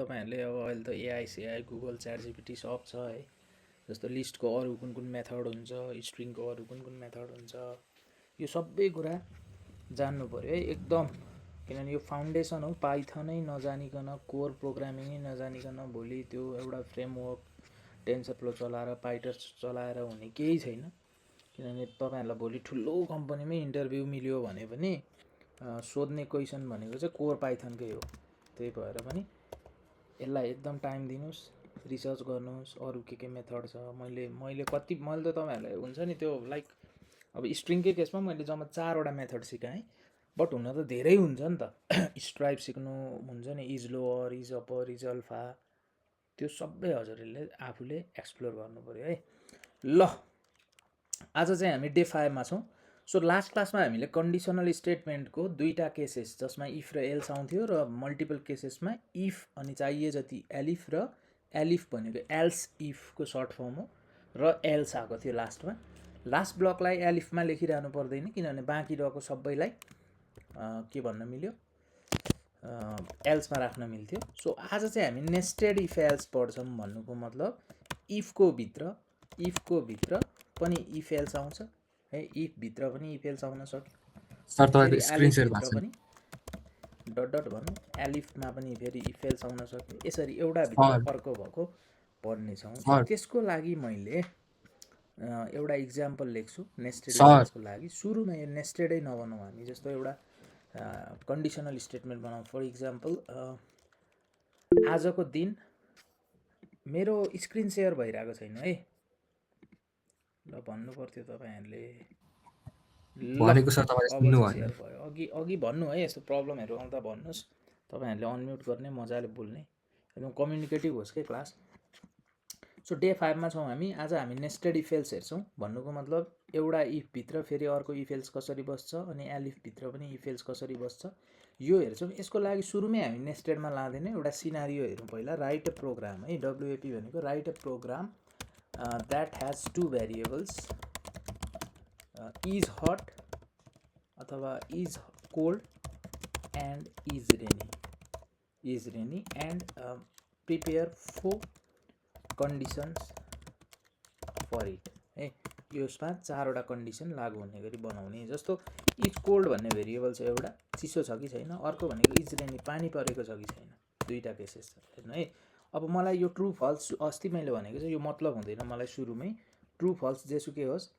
तपाईहरुले अब अहिले त एआई सेआई गुगल च्याट जिपिटी सब छ है। जस्तो लिस्टको अरू कुन कुन मेथड हुन्छ, स्ट्रिङको अरू कुन कुन मेथड हुन्छ, यो सबै कुरा जान्नु पर्यो है एकदम। किनभने यो फाउन्डेसन हो। पाइथनै नजानिकन, कोर प्रोग्रामिङै नजानिकन भोलि त्यो एउटा फ्रेमवर्क टेन्सरफ्लो चलाएर पाइटर्स चलाएर हुने केही छैन। किनभने तपाईहरुलाई भोलि ठुलो कम्पनीमै इन्टरभ्यू मिल्यो भने पनि सोध्ने क्वेसन भनेको चाहिँ कोर पाइथनकै हो। त्यही भएर पनि यसलाई एकदम टाइम दिनुस्, रिसर्च गर्नुस्, अरू के मेथड छ। मैले त तपाईहरुलाई हुन्छ नि त्यो लाइक अब स्ट्रिङकै केसमा मैले जम्मा 4 वटा मेथड सिकाएँ। बट हुन त धेरै हुन्छ नि त। स्ट्राइप सिक्नु हुन्छ नि, is lower, is upper, is alpha, त्यो सबै हजुरहरूले आफूले एक्सप्लोर गर्नु पर्यो है। ल आज चाहिँ हामी डे 5 मा छौँ। सो लास्ट क्लासमा हामीले कन्डिसनल स्टेटमेन्टको दुईटा केसेस जसमा इफ र एल्स आउँथ्यो र मल्टिपल केसेसमा इफ अनि चाहिए जति एलिफ र एलिफ भनेको एल्स इफको सर्ट फर्म हो र एल्स आएको थियो लास्टमा। लास्ट ब्लकलाई एलिफमा लेखिरहनु पर्दैन किनभने बाँकी रहेको सबैलाई के भन्न मिल्यो, एल्समा राख्न मिल्थ्यो। सो आज चाहिँ हामी नेस्टेड इफ एल्स पढ्छौँ। भन्नुको मतलब इफको भित्र पनि इफ एल्स आउँछ है, इफ भित्र पनि इफ एल्स आउन सक्यो। सर तपाईँको फेरि स्क्रिन शेयर भित्र भएको छ पनि डट डट भनौँ, एलिफमा पनि फेरि इफ एल्स आउन सक्यो। यसरी एउटा भित्र अर्को भएको पढ्नेछौँ। त्यसको लागि मैले एउटा इक्जाम्पल लेख्छु नेस्टेड इफ एल्सको लागि। सुरुमा यो नेस्टेडै नबनाउँ हामी। जस्तो एउटा कन्डिसनल स्टेटमेन्ट बनाउँ। फर इक्जाम्पल आजको दिन मेरो स्क्रिन सेयर भइरहेको छैन है। ल भन्नु पर्थ्यो तपाईहरुले। भनेको सर तपाईले अब सुन्नु चाहिँ भएन। सेयर भयो। अघि भन्नु है, यस्तो प्रब्लमहरु आउँदा भन्नुस्। तपाईहरुले अनम्युट गर्ने, मजाले बोल्ने, एकदम कम्युनिकेटिभ होस् के क्लास। सो डे 5 मा छौँ हामी। आज हामी नेस्टेड इफ एल्स हेर्छौँ। भन्नुको मतलब एउटा इफ भित्र फेरि अर्को इफ एल्स कसरी बस्छ अनि एलिफ भित्र पनि इफ एल्स कसरी बस्छ यो हेर्छौँ। यसको लागि सुरुमै हामी नेस्टेडमा लाँदैन, एउटा सिनारियो हेरौँ पहिला। राइट अ प्रोग्राम है, डब्लुएपी भनेको write a program that has two variables is hot अथवा is cold and is rainy and prepare for conditions for it है। यसमा 4 वटा कन्डिसन लागू हुने गरी बनाउने। जस्तो इज कोल्ड भन्ने भेरिएबल छ एउटा, चिसो छ कि छैन। अर्को भनेको इज रेनी, पानी परेको छ कि छैन। दुईटा केसेस छ हेर्नु है। अब मलाई यो ट्रु फल्स, अस्ति मैले भनेको चाहिँ यो मतलब हुँदैन मलाई सुरुमै। ट्रु फल्स जेसुकै होस्,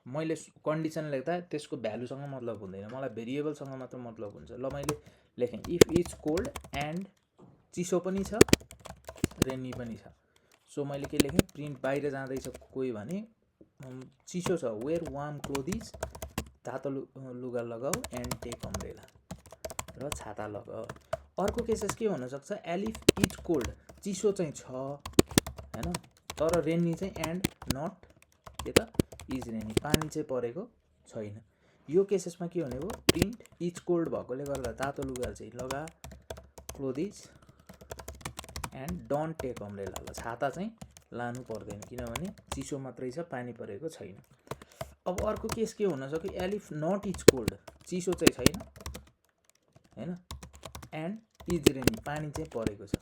मैले कन्डिसन लेख्दा त्यसको भ्यालुसँग मतलब हुँदैन, मलाई भेरिएबलसँग मात्र मतलब हुन्छ। ल मैले लेखेँ इफ इज कोल्ड एन्ड चिसो पनि छ रेनी पनि छ। सो मैले के लेखेँ, प्रिन्ट बाहिर जाँदैछ कोही भने चिसो छ वेयर वार्म क्लोदिज, तातो लुगा लगाऊ, एन्ड टेक अम्ब्रेला, र छाता लगाऊ। अर्को केसेस के हुनसक्छ, एलिफ इज कोल्ड, चिसो चाहिँ छ हैन, तर रेनी चाहिँ एन्ड नट के त इज रेनी, पानी चाहिँ परेको छैन। यो केसेसमा के हुने भयो, प्रिन्ट इज कोल्ड भएकोले गर्दा तातो लुगा चाहिँ लगा, क्लोदिज एन्ड डोन्ट टेक अम्ब्रेला, ल छाता चाहिँ लानु पर्दैन किनभने चिसो मात्रै छ, पानी परेको छैन। अब अर्को केस के हुन सक्यो, एलिफ नट इज कोल्ड, चिसो चाहिँ छैन हैन, एन्ड इज रेनी, पानी चाहिँ परेको छ।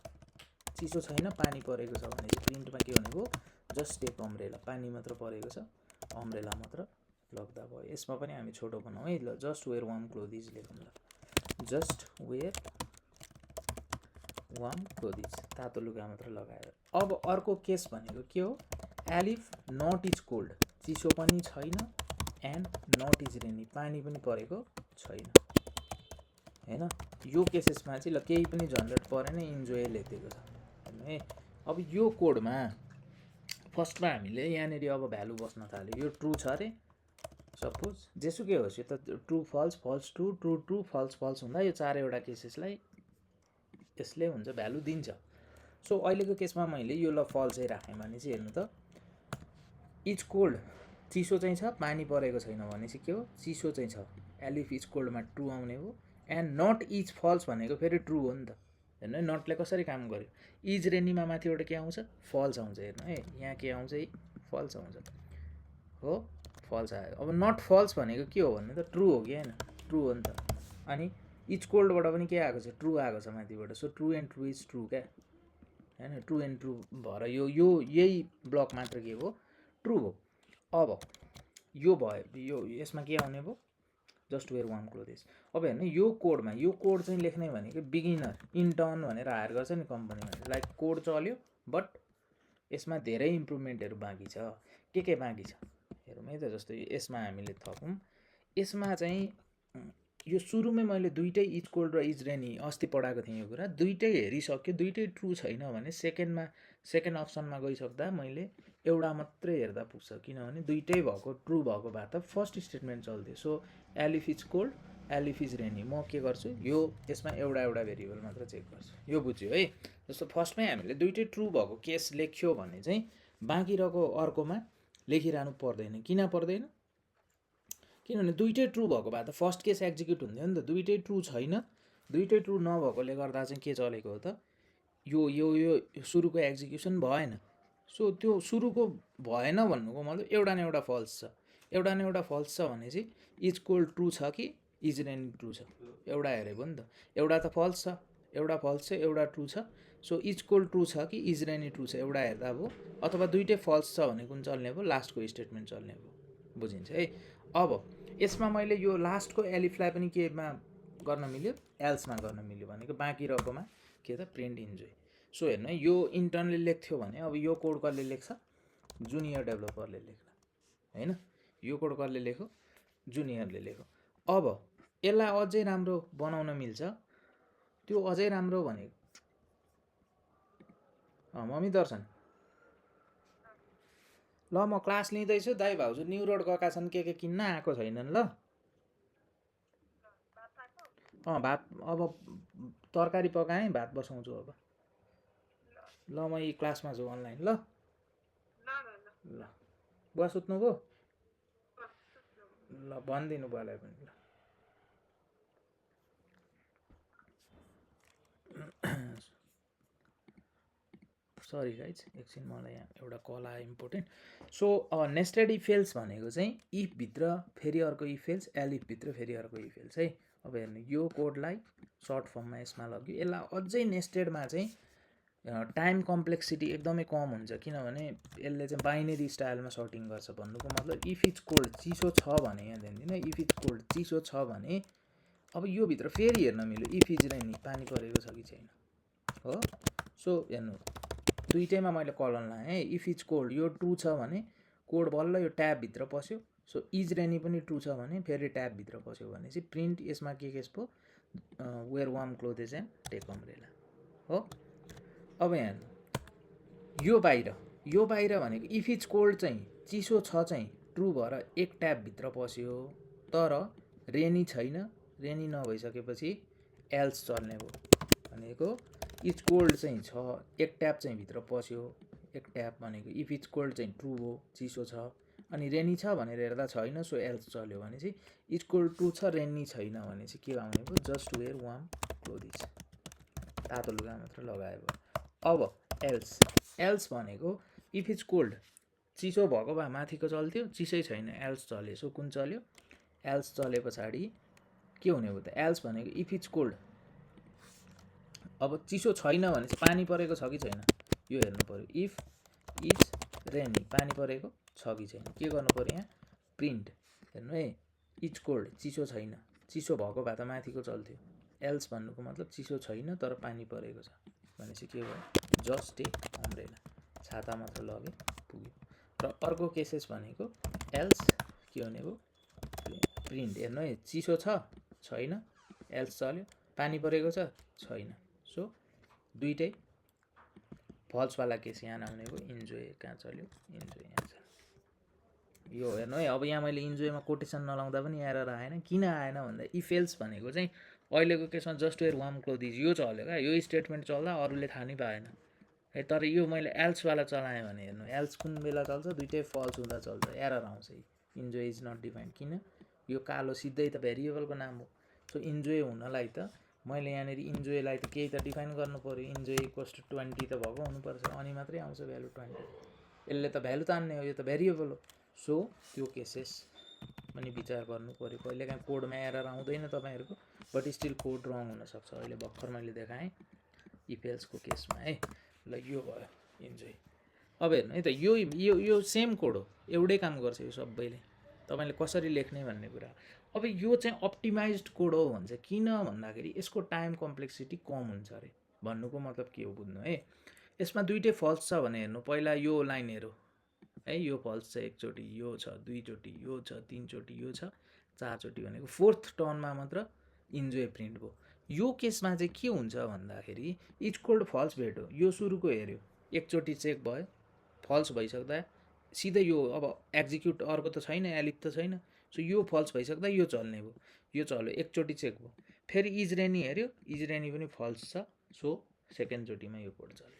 चिसो छैन, पानी परेको छ भने चाहिँ प्रिन्टमा के हुने भयो, जस्ट टेक अम्ब्रेला, पानी मात्र परेको छ, अम्ब्रेला मात्र लग्दा भयो। यसमा पनि हामी छोटो बनाउँ है। ल जस्ट वेयर वार्म क्लोदिज लेखौँ। ल जस्ट वेयर वार्म क्लोदिज, तातो लुगा मात्र लगाएर। अब अर्को केस भनेको के हो, एलिफ नट इज कोल्ड, चिसो पनि छैन, एन्ड नट इज रेनी, पानी पनि परेको छैन हैन। यो केसेसमा चाहिँ ल केही पनि झन्झट परेन, इन्जोय लेखिदिएको छ है। अब यो कोडमा फर्स्टमा हामीले यहाँनिर अब भ्यालु बस्न थाल्यो। यो ट्रु छ अरे सपोज, जेसुकै होस्, यो त true false, false true, true true, false false हुँदा यो 4 वटा केसेसलाई यसले हुन्छ भ्यालु दिन्छ। सो अहिलेको केसमा मैले यो ल फल्सै राखेँ भने चाहिँ हेर्नु त, इज कोल्ड चिसो चाहिँ छ, पानी परेको छैन भने चाहिँ के हो, चिसो चाहिँ छ, एलिफ इज कोल्डमा ट्रु आउने हो। एन्ड नट इज फल्स भनेको फेरि ट्रु हो नि त। हेर्नु है नटले कसरी काम गर्यो, इज रेनीमा माथिबाट के आउँछ, फल्स आउँछ। हेर्नु है यहाँ के आउँछ, फल्स आउँछ हो, फल्स आयो। अब नट फल्स भनेको के हो भन्नु त, ट्रु हो कि होइन, ट्रु हो नि त। अनि इच कोल्डबाट पनि के आएको छ, ट्रु आएको छ माथिबाट। So true and true is true क्या, होइन। ट्रु एन्ड ट्रु भएर यही ब्लक मात्र के हो, ट्रु हो। अब यो भयो, यो यसमा के आउने भयो, जस्ट वेयर वार्म क्लोथेस। अब हेर्नु यो कोडमा, यो कोड चाहिँ लेख्ने भनेको बिगिनर इन्टर्न भनेर हायर गर्छ नि कम्पनीमा, लाइक कोड चल्यो बट यसमा धेरै इम्प्रुभमेन्टहरू बाँकी छ। के बाँकी छ हेरौँ है त। जस्तो यसमा हामीले थपौँ, यसमा चाहिँ यो सुरुमै मैले दुइटै इज कोल्ड र इज रेनी अस्ति पढाएको थिएँ यो कुरा, दुइटै हेरिसक्यो, दुइटै ट्रु छैन भने सेकेन्ड अप्सनमा गइसक्दा मैले एउटा मात्रै हेर्दा पुग्छ, किनभने दुइटै भएको ट्रु भएको भए त फर्स्ट स्टेटमेन्ट चल्थ्यो। So elif is cold, elif is rainy, म के गर्छु यो यसमा एउटा भेरिएबल मात्र चेक गर्छु। यो बुझ्यो है। जस्तो फर्स्टमै हामीले दुइटै ट्रु भएको केस लेख्यो भने चाहिँ बाँकी रहेको अर्कोमा लेखिरहनु पर्दैन। किन पर्दैन, किनभने दुइटै ट्रु भएको भए त फर्स्ट केस एक्जिक्युट हुन्थ्यो नि त। दुइटै ट्रु छैन, दुइटै ट्रु नभएकोले गर्दा चाहिँ के चलेको हो त, यो सुरुको एक्जिक्युसन भएन। सो त्यो सुरुको भएन भन्नुको मतलब एउटा न एउटा फल्स छ। एउटा न एउटा फल्स छ भने चाहिँ इज कोल्ड ट्रु छ कि इज रेनी ट्रु छ, एउटा हेरेको नि त। एउटा त फल्स छ, एउटा फल्स छ, एउटा ट्रु छ। सो इज कोल्ड ट्रु छ कि इज रेनी ट्रु छ एउटा हेर्दा भयो, अथवा दुइटै फल्स छ भने कुन चल्ने भयो, लास्टको स्टेटमेन्ट चल्ने भयो। बुझिन्छ है। अब यसमा मैले यो लास्टको एलिफलाई पनि केमा गर्न मिल्यो, एल्समा गर्न मिल्यो भनेको बाँकी रहेकोमा के त प्रिन्ट इन्जोय। सो हेर्नु है, यो इन्टर्नले लेख्थ्यो भने अब यो कोड कसले लेख्छ, जुनियर डेभलपरले लेख्ला, होइन। यो कोड कसले लेख्यो, जुनियरले लेख्यो। अब यसलाई अझै राम्रो बनाउन मिल्छ, त्यो अझै राम्रो भनेको मम्मी दर्शन ल म क्लास लिँदैछु, दाइ भाउजू न्यु रोड गएका छन्, के किन्न आएको छैनन् ल। भात अब तरकारी पकाएँ, भात बसाउँछु अब। ल म यी क्लासमा छु अनलाइन ल। ल बुवा सुत्नुभयो, ल भनिदिनु बुवालाई पनि ल। सरी गाइज, एकछिन मलाई यहाँ एउटा कल आयो इम्पोर्टेन्ट। सो नेस्टेड इफेल्स भनेको चाहिँ इफभित्र फेरि अर्को इफेल्स, एलिफभित्र फेरि अर्को इफेल्स है। अब हेर्नु यो कोडलाई सर्ट फर्ममा यसमा लग्यो, यसलाई अझै नेस्टेडमा चाहिँ टाइम कम्प्लेक्सिटी एकदमै कम हुन्छ, किनभने यसले चाहिँ बाइनेरी स्टाइलमा सर्टिङ गर्छ। भन्नुको मतलब इफ इज कोल्ड चिसो छ भने, यहाँ ध्यान इफ इज कोल्ड चिसो छ भने अब यो भित्र फेरि हेर्न मिल्यो इफ इज रेनी पानी परेको छ कि छैन हो। सो हेर्नु दुइटैमा मैले कलन लाएँ है। इफ इज कोल्ड यो ट्रु छ भने कोड बल्ल यो ट्याबभित्र पस्यो। सो इज रेनी पनि ट्रु छ भने फेरि ट्याबभित्र पस्यो भने चाहिँ प्रिन्ट यसमा के पो wear warm clothes and take umbrella हो। अब यहाँ यो बाहिर भनेको इफ इज कोल्ड चाहिँ चिसो छ चाहिँ ट्रु भएर एक ट्याबभित्र पस्यो, तर रेनी छैन, रेनी नभइसकेपछि एल्स चल्ने भयो भनेको इज कोल्ड चाहिँ छ, एक ट्याब चाहिँ भित्र पस्यो, एक ट्याब भनेको इफ इज कोल्ड चाहिँ ट्रु हो चिसो छ, अनि रेनी छ भनेर हेर्दा छैन, सो एल्स चल्यो भने चाहिँ इज कोल्ड ट्रु छ रेनी छैन भने चाहिँ के आउने भयो, जस्ट वेयर वार्म क्लोथेस, तातो लुगा मात्र लगायो भयो। अब एल्स भनेको इफ इज कोल्ड चिसो भएको भए माथिको चल्थ्यो, चिसै छैन एल्स चल्यो। सो कुन चल्यो, एल्स चले पछाडि के हुने भयो त, एल्स भनेको इफ इज कोल्ड अब चिसो छैन भने चाहिँ पानी परेको छ कि छैन यो हेर्नु पर्यो। इफ इज रेनी पानी परेको छ कि छैन, के गर्नु पर्यो यहाँ प्रिन्ट। हेर्नु है, इज कोल्ड चिसो छैन, चिसो भएको भए त माथिको चल्थ्यो, एल्स भन्नुको मतलब चिसो छैन तर पानी परेको छ भनेपछि के भयो, जस्ट टेक अम्ब्रेला, छाता मात्र लगे पुग्यो। र अर्को केसेस भनेको एल्स के हुने भयो प्रिन्ट। हेर्नु है, चिसो छ छैन एल्स चल्यो, पानी परेको छ छैन, सो दुइटै फल्सवाला केस यहाँ आउने भयो। इन्जोय कहाँ चल्यो, इन्जोय यहाँ छ। यो हेर्नु है, अब यहाँ मैले इन्जोयमा कोटेसन नलाउँदा पनि एरर आएन। किन आएन भन्दा इफेल्स भनेको चाहिँ अहिलेको केसमा जस्ट वेयर वार्म क्लोथेस यो चल्यो क्या, यो स्टेटमेन्ट चल्दा अरूले थाहा नै पाएन है। तर यो मैले एल्सवाला चलाएँ भने हेर्नु एल्स कुन बेला चल्छ, दुइटै फल्स हुँदा चल्छ, एरर आउँछ। इन्जोय इज नट डिफाइन्ड, किन यो कालो सिधै त भेरिएबलको नाम हो। सो इन्जोय हुनलाई त मैले यहाँनिर इन्जोयलाई त केही त डिफाइन गर्नु पऱ्यो, इन्जोय इक्वल्स टु 20 त भएको हुनुपर्छ, अनि मात्रै आउँछ भ्यालु 20। यसले त भ्यालु तान्ने हो, यो त भेरिएबल हो। सो त्यो केसेस पनि विचार गर्नु पऱ्यो। कहिलेकाहीँ कोडमा एरर आउँदैन तपाईँहरूको, बट स्टिल कोड रङ हुनसक्छ। अहिले भर्खर मैले देखाएँ इफ एल्सको केसमा है। ल यो भयो इन्जोय। अब हेर्नु है त, यो यो यो सेम कोड हो, एउटै काम गर्छ यो सबैले। तपाईँले कसरी लेख्ने भन्ने कुरा। अब यो चाहिँ अप्टिमाइज्ड कोड हो भन्छ। किन भन्दाखेरि यसको टाइम कम्प्लेक्सिटी कम हुन्छ अरे। भन्नुको मतलब के हो बुझ्नु है। यसमा दुइटै फल्स छ भने हेर्नु, पहिला यो लाइन हेरौँ है, यो फल्स छ एकचोटि, यो छ दुईचोटि, यो छ तिनचोटि, यो छ चारचोटि भनेको फोर्थ टर्नमा मात्र इन्जोय प्रिन्ट भयो। यो केसमा चाहिँ के हुन्छ भन्दाखेरि इच कोल्ड फल्स भेट्यो। यो सुरुको हेऱ्यो, एकचोटि चेक भयो, फल्स भइसक्दा सिधै यो अब एक्जिक्युट अर्को त छैन, एलिफ त छैन, सो यो फल्स भइसक्दा यो चल्ने भयो। यो चल्यो, एकचोटि चेक भयो, फेरि इजरेनी हेऱ्यो, इजरेनी पनि फल्स छ, सो सेकेन्डचोटिमा यो कोड चल्यो।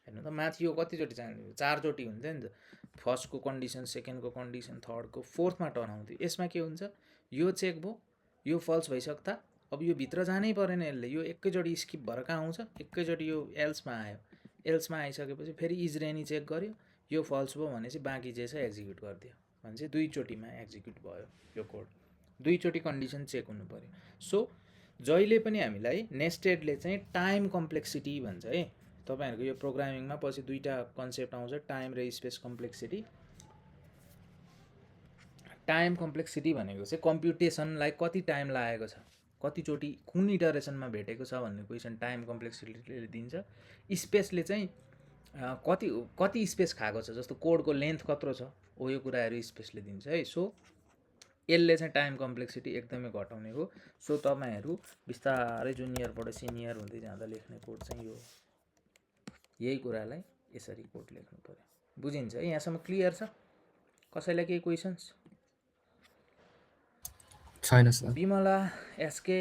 हेर्नु त माथि यो कतिचोटि चाहिन्छ, चारचोटि हुन्थ्यो नि त। फर्स्टको कन्डिसन, सेकेन्डको कन्डिसन, थर्डको, फोर्थमा टर्न आउँथ्यो। यसमा के हुन्छ, यो चेक भयो, यो फल्स भइसक्दा अब यो भित्र जानै परेन यसले, यो एकैचोटि स्किप भएर कहाँ आउँछ, एकैचोटि यो एल्समा आयो। एल्समा आइसकेपछि फेरि इजरेनी चेक गर्यो, यो फल्स भयो भनेपछि बाँकी जे छ एक्जिक्युट गरिदियो भनेपछि दुईचोटिमा एक्जिक्युट भयो यो कोड। दुईचोटि कन्डिसन चेक हुनु पऱ्यो। सो जहिले पनि हामीलाई नेस्टेडले चाहिँ टाइम कम्प्लेक्सिटी भन्छ है। तपाईँहरूको यो प्रोग्रामिङमा पछि दुईवटा कन्सेप्ट आउँछ, टाइम र स्पेस कम्प्लेक्सिटी। टाइम कम्प्लेक्सिटी भनेको चाहिँ कम्प्युटेसनलाई कति टाइम लागेको छ, कतिचोटि कुन इटरेसनमा भेटेको छ भन्ने क्वेसन टाइम कम्प्लेक्सिटीले दिन्छ। स्पेसले चाहिँ कति कति स्पेस खाएको छ, जस्तो कोडको लेन्थ कत्रो छ, हो यो कुराहरू स्पेसले दिन्छ है। सो यसले चाहिँ टाइम कम्प्लेक्सिटी एकदमै घटाउने हो। सो तपाईँहरू बिस्तारै जुनियरबाट सिनियर हुँदै जाँदा लेख्ने कोड चाहिँ यो, यही कुरालाई यसरी कोड लेख्नु पर्यो। बुझिन्छ है, यहाँसम्म क्लियर छ? कसैलाई केही क्वेसन्स? छैन सर। विमला एसके?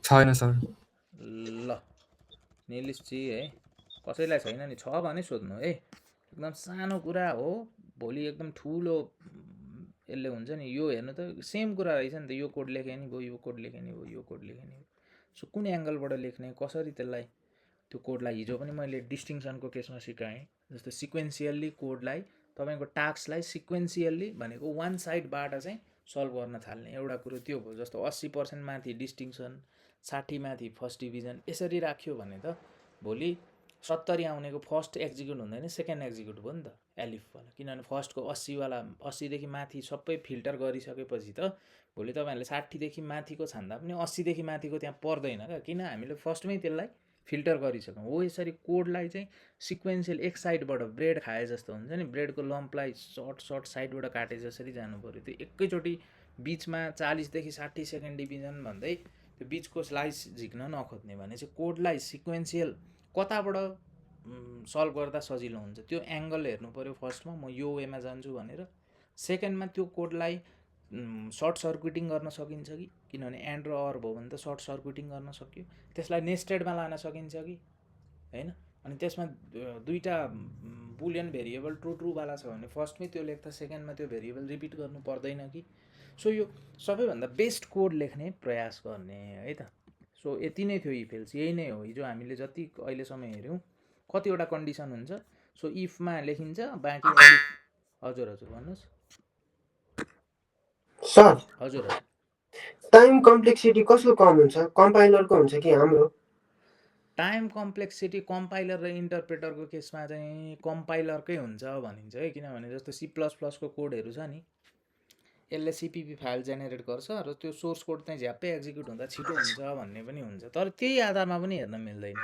छैन सर। ल निलिसजी है, कसैलाई छैन नि, छ भने सोध्नु है। एकदम सानो कुरा हो, भोलि एकदम ठुलो यसले हुन्छ नि। यो हेर्नु त सेम कुरा रहेछ नि त, यो कोड लेखे नि भयो, यो कोड लेखे नि भयो, यो कोड लेखे नि भयो। सो कुन एङ्गलबाट लेख्ने, कसरी त्यसलाई, त्यो कोडलाई हिजो पनि मैले डिस्टिङसनको केसमा सिकाएँ। जस्तो सिक्वेन्सियल्ली कोडलाई, तपाईँको टास्कलाई सिक्वेन्सियल्ली भनेको वान साइडबाट चाहिँ सल्भ गर्न थाल्ने, एउटा कुरो त्यो भयो। जस्तो 80% माथि डिस्टिङसन, 60 माथि फर्स्ट डिभिजन, यसरी राख्यो भने त भोलि 70 आउनेको फर्स्ट एक्जिक्युट हुँदैन, सेकेन्ड एक्जिक्युट भयो नि त एलिफवाला। किनभने फर्स्टको 80वाला 80देखि माथि सबै फिल्टर गरिसकेपछि त भोलि तपाईँहरूले 60देखि माथिको छान्दा पनि 80देखि माथिको त्यहाँ पर्दैन क्या, किन हामीले फर्स्टमै त्यसलाई फिल्टर गरिसक्यौँ। हो यसरी कोडलाई चाहिँ सिक्वेन्सियल एक साइडबाट ब्रेड खाए जस्तो हुन्छ नि, ब्रेडको लम्पलाई सर्ट साइडबाट काटे जसरी जानु पऱ्यो। त्यो एकैचोटि बिचमा 40देखि 60 सेकेन्ड डिभिजन भन्दै त्यो बिचको स्लाइस झिक्न नखोज्ने भने चाहिँ कोडलाई सिक्वेन्सियल कताबाट सल्भ गर्दा सजिलो हुन्छ त्यो एङ्गल हेर्नु पऱ्यो। फर्स्टमा म यो वेमा जान्छु भनेर, सेकेन्डमा त्यो कोडलाई सर्ट सर्किटिङ गर्न सकिन्छ कि, किनभने एन्ड र अर भयो भने त सर्ट सर्किटिङ गर्न सक्यो। त्यसलाई नेस्टेडमा लान सकिन्छ कि होइन। अनि त्यसमा दुईवटा बुलियन भेरिएबल ट्रुवाला छ भने फर्स्टमै त्यो लेख्दा सेकेन्डमा त्यो भेरिएबल रिपिट गर्नु पर्दैन कि। सो यो सबैभन्दा बेस्ट कोड लेख्ने प्रयास गर्ने है त। सो यति नै थियो इफ एल्स, यही नै हो। हिजो हामीले जति अहिलेसम्म हेऱ्यौँ कतिवटा कन्डिसन हुन्छ, सो इफमा लेखिन्छ, बाँकी हजुर हजुर भन्नुहोस् सर। हजुर हजुर, टाइम कम्प्लेक्सिटी कसको कम हुन्छ, कम्पाइलरको हुन्छ कि हाम्रो? टाइम कम्प्लेक्सिटी कम्पाइलर र इन्टरप्रेटरको केसमा चाहिँ कम्पाइलरकै हुन्छ भनिन्छ है। किनभने जस्तो C++को कोडहरू छ नि, यसले CPP फाइल जेनेरेट गर्छ र त्यो सोर्स कोड चाहिँ झ्याप्पै एक्जिक्युट हुँदा छिटो हुन्छ भन्ने पनि हुन्छ, तर त्यही आधारमा पनि हेर्न मिल्दैन।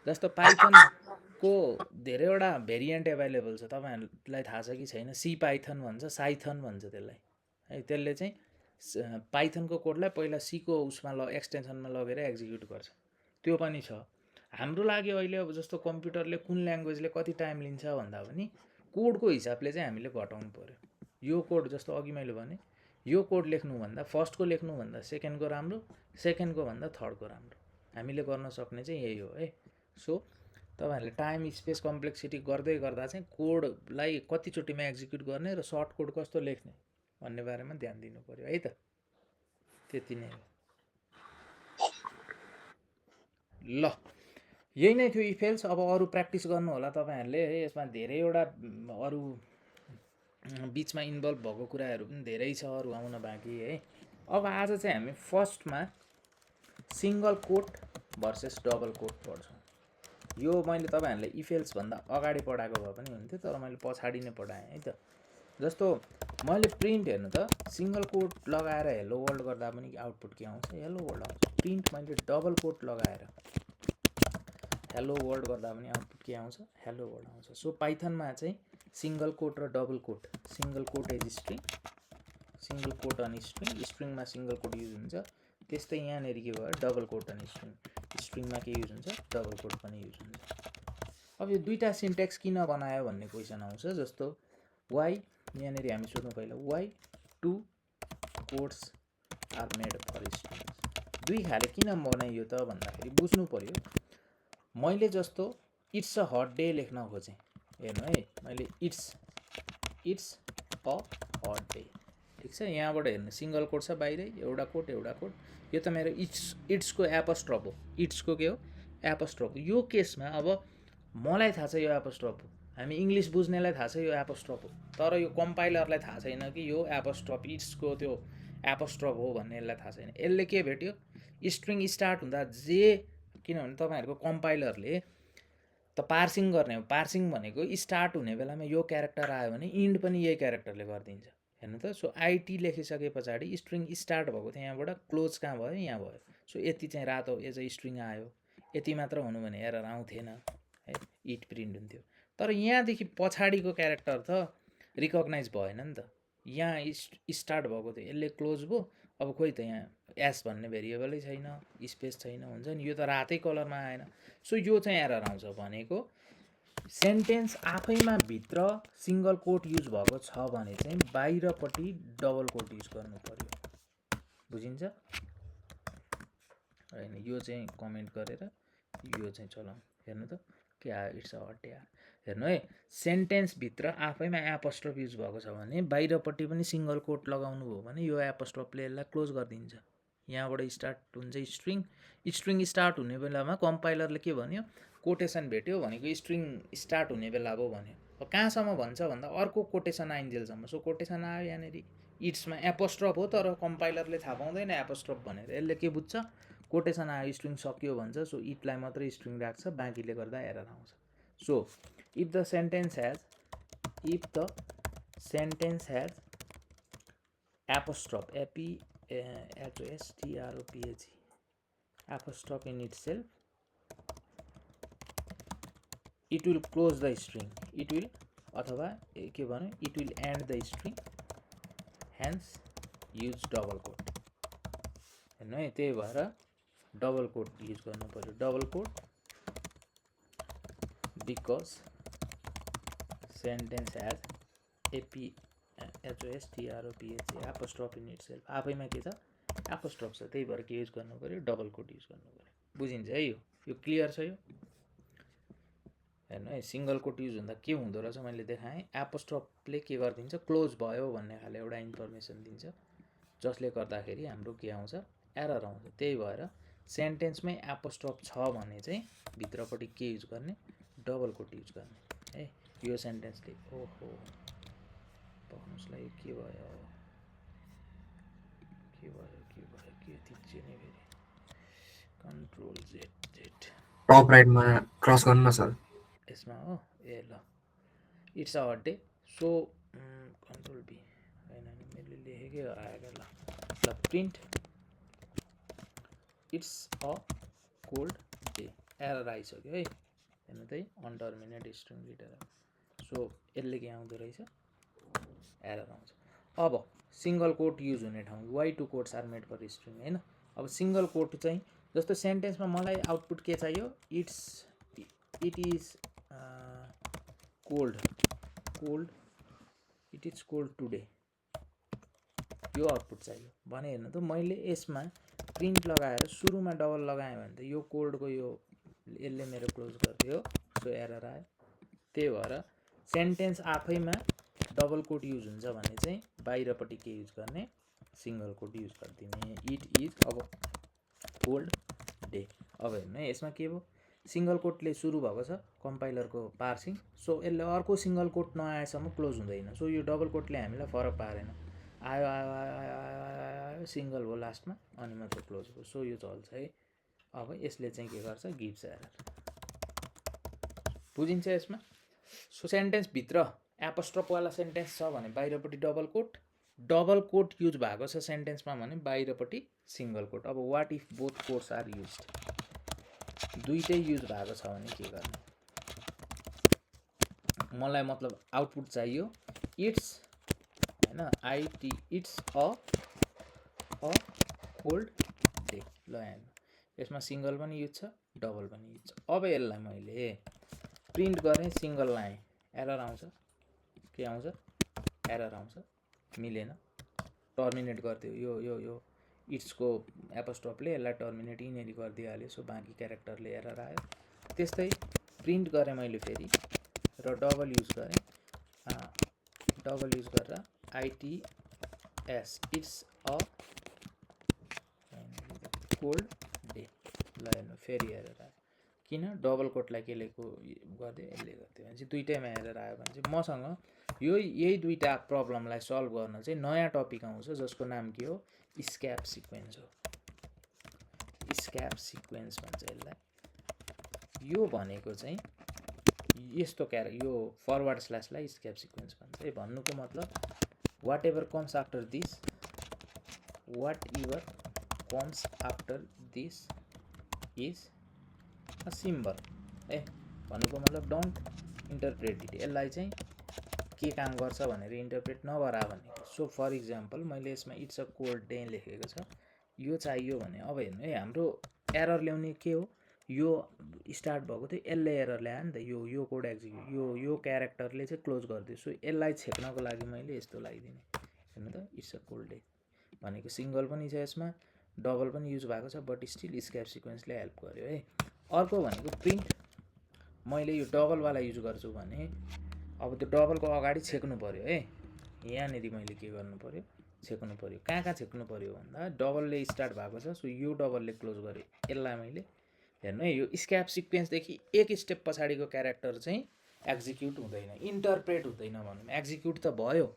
जस्तो पाइथनको धेरैवटा भेरिएन्ट एभाइलेबल छ, तपाईँहरूलाई थाहा छ कि छैन। सी पाइथन भन्छ, साइथन भन्छ त्यसलाई है। त्यसले चाहिँ पाइथनको कोडलाई पहिला सीको उसमा एक्सटेन्सनमा लगेर एक्जिक्युट गर्छ, त्यो पनि छ। हाम्रो लागि अहिले अब जस्तो कम्प्युटरले कुन ल्याङ्ग्वेजले कति टाइम लिन्छ भन्दा पनि कोडको हिसाबले चाहिँ हामीले घटाउनु पऱ्यो। यो कोड जस्तो अघि मैले भने, यो कोड लेख्नुभन्दा फर्स्टको लेख्नुभन्दा सेकेन्डको राम्रो, सेकेन्डको भन्दा थर्डको राम्रो। हामीले गर्न सक्ने चाहिँ यही हो है। सो तपाईँहरूले टाइम स्पेस कम्प्लेक्सिटी गर्दै गर्दा चाहिँ कोडलाई कतिचोटिमा एक्जिक्युट गर्ने र सर्ट कोड कस्तो लेख्ने भन्ने बारेमा ध्यान दिनु पऱ्यो है त। त्यति नै हो। ल यही नै थियो इफेल्स। अब अरू प्र्याक्टिस गर्नु होला तपाईँहरूले है। यसमा धेरैवटा अरू बिचमा इन्भल्भ भएको कुराहरू पनि धेरै छ, अरू आउन बाँकी है। अब आज चाहिँ हामी फर्स्टमा single quote versus double quote पढ्छौँ। यो मैले तपाईँहरूलाई इफेल्स भन्दा अगाडि पढाएको भए पनि हुन्थ्यो, तर मैले पछाडि नै पढाएँ है त। जस्तो मैले प्रिन्ट हेर्नु त सिङ्गल कोट लगाएर हेलो वर्ल्ड गर्दा पनि आउटपुट के आउँछ, हेलो वर्ल्ड आउँछ। प्रिन्ट मैले डबल कोट लगाएर हेलो वर्ल्ड गर्दा पनि आउटपुट के आउँछ, हेलो वर्ल्ड आउँछ। सो पाइथनमा चाहिँ सिङ्गल कोट र double quote, single quote as string, single quote अनि स्ट्रिङ, स्ट्रिङमा सिङ्गल कोट युज हुन्छ। त्यस्तै यहाँनिर के भयो, डबल कोट अनि स्ट्रिङ, स्ट्रिङमा के युज हुन्छ, डबल कोट पनि युज हुन्छ। अब यो दुईवटा सिन्ट्याक्स किन बनायो भन्ने क्वेसन आउँछ। जस्तो वाइ, यहाँनिर हामी सोध्नु पहिला why two quotes are made for strings. दुई खाले किन बनाइयो त भन्दाखेरि बुझ्नु पर्यो। मैले जस्तो इट्स अ हट डे लेख्न खोजेँ, हेर्नु है, मैले इट्स अ हट डे, ठिक छ। यहाँबाट हेर्नु सिङ्गल कोट छ बाहिरै, एउटा कोट एउटा कोट। यो त मेरो इट्सको एपोस्ट्रोफ हो, इट्सको के हो, एपोस्ट्रोफ हो। यो केसमा अब मलाई थाहा छ यो एपोस्ट्रोफ हो, हामी इङ्ग्लिस बुझ्नेलाई थाहा छ यो एपोस्ट्रोफ हो, तर यो कम्पाइलरलाई थाहा छैन कि यो एपोस्ट्रोफ इट्सको त्यो एपोस्ट्रोफ हो भन्ने यसलाई थाहा छैन। यसले के भेट्यो, स्ट्रिङ स्टार्ट हुँदा जे, किनभने तपाईँहरूको कम्पाइलरले त पार्सिङ गर्ने हो, पार्सिङ भनेको स्टार्ट हुने बेलामा यो क्यारेक्टर आयो भने इन्ड पनि यही क्यारेक्टरले गरिदिन्छ, हेर्नु त। सो आइटी लेखिसके पछाडि स्ट्रिङ स्टार्ट भएको थियो, यहाँबाट क्लोज कहाँ भयो, यहाँ भयो। सो यति चाहिँ रातो एज अ स्ट्रिङ आयो, यति मात्र हुनु भने एरर आउँथेन है, इट प्रिन्ट हुन्थ्यो। तर यहाँदेखि पछाडिको क्यारेक्टर त रिकगनाइज भएन नि त, यहाँ स्टार्ट भएको थियो, यसले क्लोज भयो। अब खोइ त यहाँ एस भन्ने भेरिएबलै छैन, स्पेस छैन, हुन्छ नि, यो त रातै कलरमा आएन। सो यो चाहिँ एरर आउँछ भनेको सेन्टेन्स आफैमा भित्र सिङ्गल कोट युज भएको छ भने चाहिँ बाहिरपट्टि डबल कोट युज गर्नु पर्यो, बुझिन्छ होइन। यो चाहिँ कमेन्ट गरेर यो चाहिँ चलाउँ, हेर्नु त के आयो, इट्स अ हट डे। हेर्नु है, सेन्टेन्सभित्र आफैमा एपोस्ट्रोफ युज भएको छ भने बाहिरपट्टि पनि सिङ्गल कोट लगाउनु भयो भने यो एपोस्ट्रोफले यसलाई क्लोज गरिदिन्छ। यहाँबाट स्टार्ट हुन्छ स्ट्रिङ, स्ट्रिङ स्टार्ट हुने बेलामा कम्पाइलरले के भन्यो, कोटेसन भेट्यो भनेको स्ट्रिङ स्टार्ट हुने बेला अब भन्यो। अब कहाँसम्म भन्छ भन्दा अर्को कोटेसन आइन्जेलसम्म। सो कोटेसन आयो यहाँनिर, इट्समा एपोस्ट्रोफ हो तर कम्पाइलरले थाहा पाउँदैन एपोस्ट्रोफ भनेर, यसले के बुझ्छ, कोटेसन आयो स्ट्रिङ सक्यो भन्छ। सो इटलाई मात्रै स्ट्रिङ राख्छ, बाँकीले गर्दा एरर आउँछ। So if the sentence has apostrophe, apostrophe apostrophe in itself, it will close the string, it will अथवा के भन्यो, it will end the string, hence use double quote, हैन है। त्यही भएर डबल कोट युज गर्नु पर्यो, double quote, because sentence has apostrophe in itself, आफैमा के छ, एपोस्ट्रोफ छ, त्यही भएर के युज गर्नु पर्यो, डबल कोट युज गर्नु पर्यो, बुझिन्छ है। यो क्लियर छ। यो हेर्नु है, सिङ्गल कोट युज हुँदा के हुँदो रहेछ मैले देखाएँ, एपोस्ट्रोफले के गरिदिन्छ, क्लोज भयो भन्ने खाले एउटा इन्फर्मेसन दिन्छ, जसले गर्दाखेरि हाम्रो के आउँछ, एरर आउँछ। त्यही भएर सेन्टेन्समै एपोस्ट्रोफ छ भने चाहिँ भित्रपट्टि के युज गर्ने, डबल कोट युज गर्ने है। यो सेन्टेन्सले, ओहो पक्नुसलाई के भयो, के थिच्यो नि फेरि, कन्ट्रोल जेड टप राइटमा क्रस गर्नु न सर, यसमा हो, ए ल it's a hot day. So control B, होइन नि मैले लेखेकै आएको, ल print it's a cold day, error आइसक्यो है, हेर्नु त है, अनटर्मिनेट स्ट्रिङ रिटर्न। सो यसले के आउँदो रहेछ, एरर आउँछ। अब सिङ्गल कोट युज हुने ठाउँ, why two quotes are made for string, होइन। अब सिङ्गल कोट चाहिँ जस्तो सेन्टेन्समा मलाई आउटपुट के चाहियो, it is cold, it is cold today, यो आउटपुट चाहियो भने हेर्नु त मैले यसमा प्रिन्ट लगाएर सुरुमा डबल लगाएँ भने त यो कोल्डको यो यसले मेरो क्लोज गरिदियो, सो एरर आयो। त्यही भएर सेन्टेन्स आफैमा डबल कोट युज हुन्छ भने चाहिँ बाहिरपट्टि के युज गर्ने, सिङ्गल कोट युज गरिदिने। इट इज अब कोल्ड डे। अब हेर्नु है, यसमा के भयो, सिङ्गल कोटले सुरु भएको छ कम्पाइलरको पार्सिङ, सो यसले अर्को सिङ्गल कोट नआएसम्म क्लोज हुँदैन। सो यो डबल कोटले हामीलाई फरक पारेन, आयो आयो आयो आयो आयो आयो सिङ्गल हो लास्टमा, अनि मात्र क्लोज भयो। सो यो चल्छ है। अब यसले चाहिँ के गर्छ, गिभ्स एरर। बुझिन्छ यसमा? सो सेन्टेन्सभित्र एपोस्ट्रोफवाला सेन्टेन्स छ भने बाहिरपट्टि डबल कोट युज भएको छ सेन्टेन्समा भने बाहिरपट्टि सिङ्गल कोट। अब what if both quotes are used, दुइटै युज भएको छ भने के गर्ने? मलाई मतलब आउटपुट चाहियो इट्स हैन, IT it's a cold day. ल हेर्नु यसमा सिङ्गल पनि युज छ, डबल पनि युज छ। अब यसलाई मैले प्रिन्ट गरेँ, सिङ्गल लाएँ, एरर आउँछ। के आउँछ? एरर आउँछ, मिलेन। टर्मिनेट गरिदियो यो यो यो इट्सको एपोस्ट्रोफले यसलाई टर्मिनेट यिनीहरू गरिदिइहाल्यो। सो बाँकी क्यारेक्टरले एरर आयो। त्यस्तै प्रिन्ट गरेँ मैले फेरि र डबल युज गरेँ, डबल युज गरेर आइटिएस इट्स अ कोल्ड डे। ल हेर्नु फेरि एरर आयो। किन? डबल कोटलाई केले गरिदियो, यसले गरिदियो भने चाहिँ दुइटैमा एरर आयो भने चाहिँ मसँग यही दुईवटा प्रब्लमलाई सल्भ गर्न चाहिँ नयाँ टपिक आउँछ जसको नाम के हो? स्क्याप सिक्वेन्स हो। स्क्याप सिक्वेन्स भन्छ यसलाई। यो भनेको चाहिँ यस्तो यो फरवर्ड स्ल्यासलाई स्क्याप सिक्वेन्स भन्छ है। भन्नुको मतलब whatever comes after this is a symbol है। भन्नुको मतलब डोन्ट इन्टरप्रेट इट। यसलाई चाहिँ के काम गर्छ भनेर इन्टरप्रेट नगरा भनेको। सो फर इक्जाम्पल मैले यसमा इट्स अ कोल्ड डे लेखेको छ, यो चाहियो भने अब हेर्नु है, हाम्रो एरर ल्याउने के हो? यो स्टार्ट भएको थियो, यसले एरर ल्यायो नि त। यो कोड एक्जिक्युट, यो क्यारेक्टरले चाहिँ क्लोज गरिदियो। सो यसलाई छेक्नको लागि मैले यस्तो लगाइदिने। हेर्नु त, इट्स अ कोल्ड डे भनेको सिङ्गल पनि छ यसमा, डबल पनि युज भएको छ, बट स्टिल स्क्याप सिक्वेन्सले हेल्प गर्यो है। अर्को भनेको प्रिन्ट, मैले यो डबलवाला युज गर्छु भने अब त्यो डबलको अगाडि छेक्नु पऱ्यो है। यहाँनिर मैले के गर्नु पऱ्यो? छेक्नु पऱ्यो। कहाँ छेक्नु पऱ्यो भन्दा डबलले स्टार्ट भएको छ, सो यो डबलले क्लोज गरेँ। यसलाई मैले हेर्नु है, यो स्क्याप सिक्वेन्सदेखि एक स्टेप पछाडिको क्यारेक्टर चाहिँ एक्जिक्युट हुँदैन, इन्टरप्रेट हुँदैन भनौँ। एक्जिक्युट त भयो,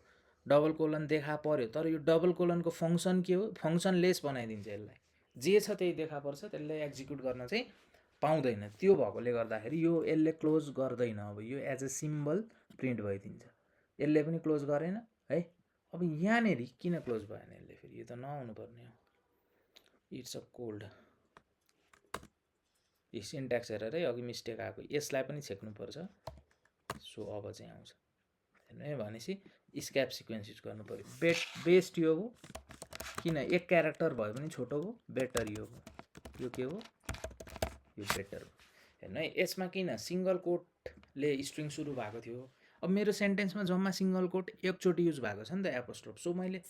डबल कोलन देखा पर्यो, तर यो डबल कोलनको फङ्सन के हो? फङ्सनलेस बनाइदिन्छ यसलाई। जे छ त्यही देखा पर्छ, त्यसलाई एक्जिक्युट गर्न चाहिँ पाउँदैन। त्यो भएकोले गर्दाखेरि यो यसले क्लोज गर्दैन। अब यो एज अ सिम्बल प्रिन्ट भइदिन्छ। यसले पनि क्लोज गरेन है। अब यहाँनिर किन क्लोज भएन यसले? फेरि यो त नआउनु पर्ने हो। इट्स अ कोल्ड, यो सिन्ट्याक्स हेरेर है, अघि मिस्टेक आएको, यसलाई पनि छेक्नुपर्छ। सो अब चाहिँ आउँछ हेर्नु है। भनेपछि स्क्याप सिक्वेन्स युज गर्नु पऱ्यो। बेस्ट यो हो, किन? एक क्यारेक्टर भयो भने छोटो हो। बेटर यो हो, यो के हो? यो बेटर हो। हेर्नु है, यसमा किन सिङ्गल कोटले स्ट्रिङ सुरु भएको थियो? अब मेरो सेन्टेन्समा जम्मा सिङ्गल कोट एकचोटि युज भएको छ नि त, एपोस्ट्रोफ। सो मैले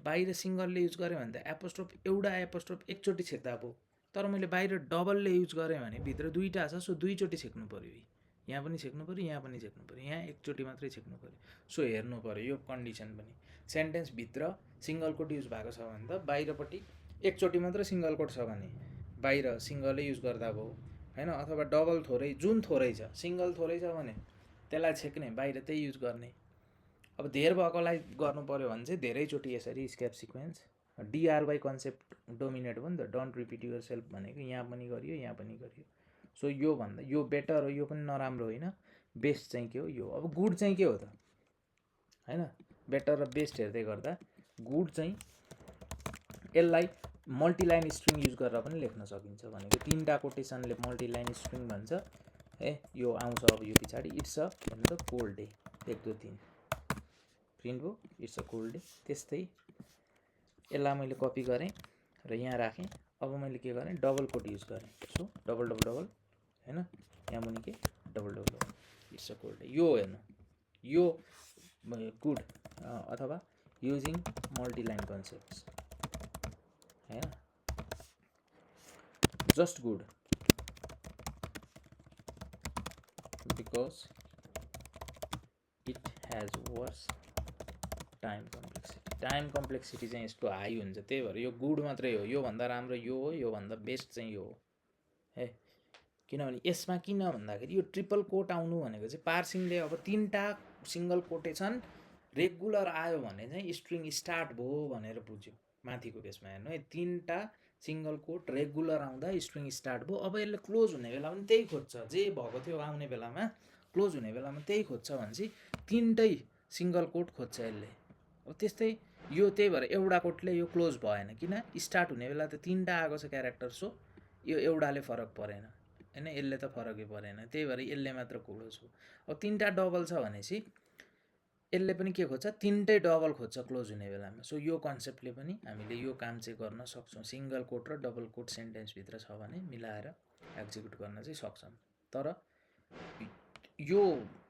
बाहिर सिङ्गलले युज गरेँ भने त एपोस्ट्रोफ, एउटा एपोस्ट्रोफ एकचोटि छेक्दा भयो। तर मैले बाहिर डबलले युज गरेँ भने भित्र दुईवटा छ, सो दुईचोटि छेक्नु पऱ्यो। यहाँ पनि छेक्नु पऱ्यो, यहाँ पनि छेक्नु पऱ्यो, यहाँ एकचोटि मात्रै छेक्नु पऱ्यो। सो हेर्नु पऱ्यो यो कन्डिसन पनि। सेन्टेन्सभित्र सिङ्गल कोट युज भएको छ भने त बाहिरपट्टि एकचोटि मात्र सिङ्गल कोट छ भने बाहिर सिङ्गलै युज गर्दा भयो होइन। अथवा डबल थोरै, जुन थोरै छ, सिङ्गल थोरै छ भने त्यसलाई छेक्ने, बाहिर त्यही युज गर्ने। अब धेर भएकोलाई गर्नु पऱ्यो भने चाहिँ धेरैचोटि यसरी स्क्याप सिक्वेन्स, डिआरवाई कन्सेप्ट डोमिनेट हो नि त। डोन्ट रिपिट युर सेल्फ भनेको यहाँ पनि गरियो, यहाँ पनि गरियो। सो यो भन्दा यो बेटर हो, यो पनि नराम्रो होइन। बेस्ट चाहिँ के हो? यो। अब गुड चाहिँ के हो त होइन? बेटर र बेस्ट हेर्दै गर्दा गुड चाहिँ यसलाई मल्टिलाइन स्ट्रिङ युज गरेर पनि लेख्न सकिन्छ भनेको। तीनवटा कोटेसनले मल्टिलाइन स्ट्रिङ भन्छ है। यो आउँछ अब यो पछाडि। इट्स अ हेर्नु त कोल्ड डे, 1 2 3 प्रिन्ट भयो, इट्स अ कोल्ड डे। त्यस्तै यसलाई मैले कपी गरेँ र यहाँ राखेँ। अब मैले के गरेँ? डबल कोट युज गरेँ। सो डबल डबल डबल होइन, यहाँ पनि के? Double double double, it's a cold day. यो हेर्नु, यो गुड अथवा युजिङ मल्टिलाइन कन्सेप्ट्स होइन, just good because it has worse time complexity. Time complexity चाहिँ यसको हाई हुन्छ, त्यही भएर यो गुड मात्रै हो। योभन्दा राम्रो यो हो, योभन्दा बेस्ट चाहिँ यो हो है। किनभने यसमा किन भन्दाखेरि यो ट्रिपल कोट आउनु भनेको चाहिँ पार्सिङले अब 3टा सिङ्गल कोटेसन रेगुलर आयो भने चाहिँ स्ट्रिङ स्टार्ट भयो भनेर बुझ्यो। माथिको केसमा हेर्नु है, 3टा सिङ्गल कोट रेगुलर आउँदा स्ट्रिङ स्टार्ट भयो। अब यसले क्लोज हुने बेला पनि त्यही खोज्छ, जे भएको थियो आउने बेलामा क्लोज हुने बेलामा त्यही खोज्छ भनेपछि 3टै सिङ्गल कोट खोज्छ यसले। अब त्यस्तै यो त्यही भएर एउटा कोटले यो क्लोज भएन, किन स्टार्ट हुने बेला त 3टा आएको छ क्यारेक्टर, सो यो एउटाले फरक परेन होइन, यसले त फरकै परेन, त्यही भएर यसले मात्र क्लोज हो। अब 3टा डबल छ भनेपछि यसले पनि के खोज्छ, 3टै डबल खोज्छ क्लोज हुने बेलामा। सो यो कन्सेप्टले पनि हामीले यो काम चाहिँ गर्न सक्छौँ। सिङ्गल कोट र डबल कोट सेन्टेन्सभित्र छ भने मिलाएर एक्जिक्युट गर्न चाहिँ सक्छौँ। तर यो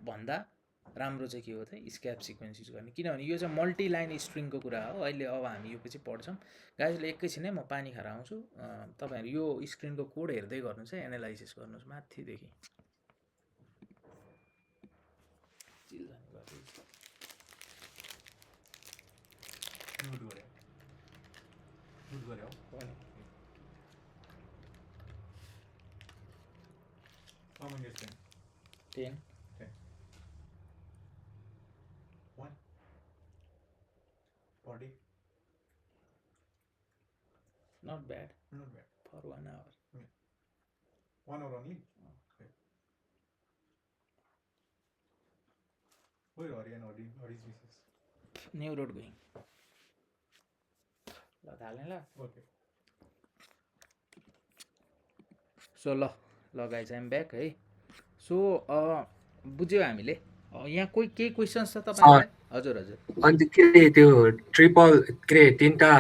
भन्दा राम्रो चाहिँ के हो त, स्क्याप सिक्वेन्स युज गर्ने, किनभने यो चाहिँ मल्टिलाइन स्ट्रिङको कुरा हो। अहिले अब हामी यो पछि पढ्छौँ। गाइजले एकैछिनै म पानी खाएर आउँछु, तपाईँहरू यो स्क्रिनको कोड हेर्दै गर्नुहोस् है, एनालाइसिस गर्नुहोस् माथिदेखि। Ten. One. Body. Not bad Not bad. for 1 hour. 1 hour only. Okay. Where are you and what is Mrs. New road going. ल थाल्ने ल। Okay. सो ल गाइज आइम ब्याक है। सो बुझ्यो हामीले। यहाँ कोही केही क्वेसन्स छ तपाईँलाई? हजुर हजुर। अन्त के अरे त्यो ट्रिपल के अरे 3टा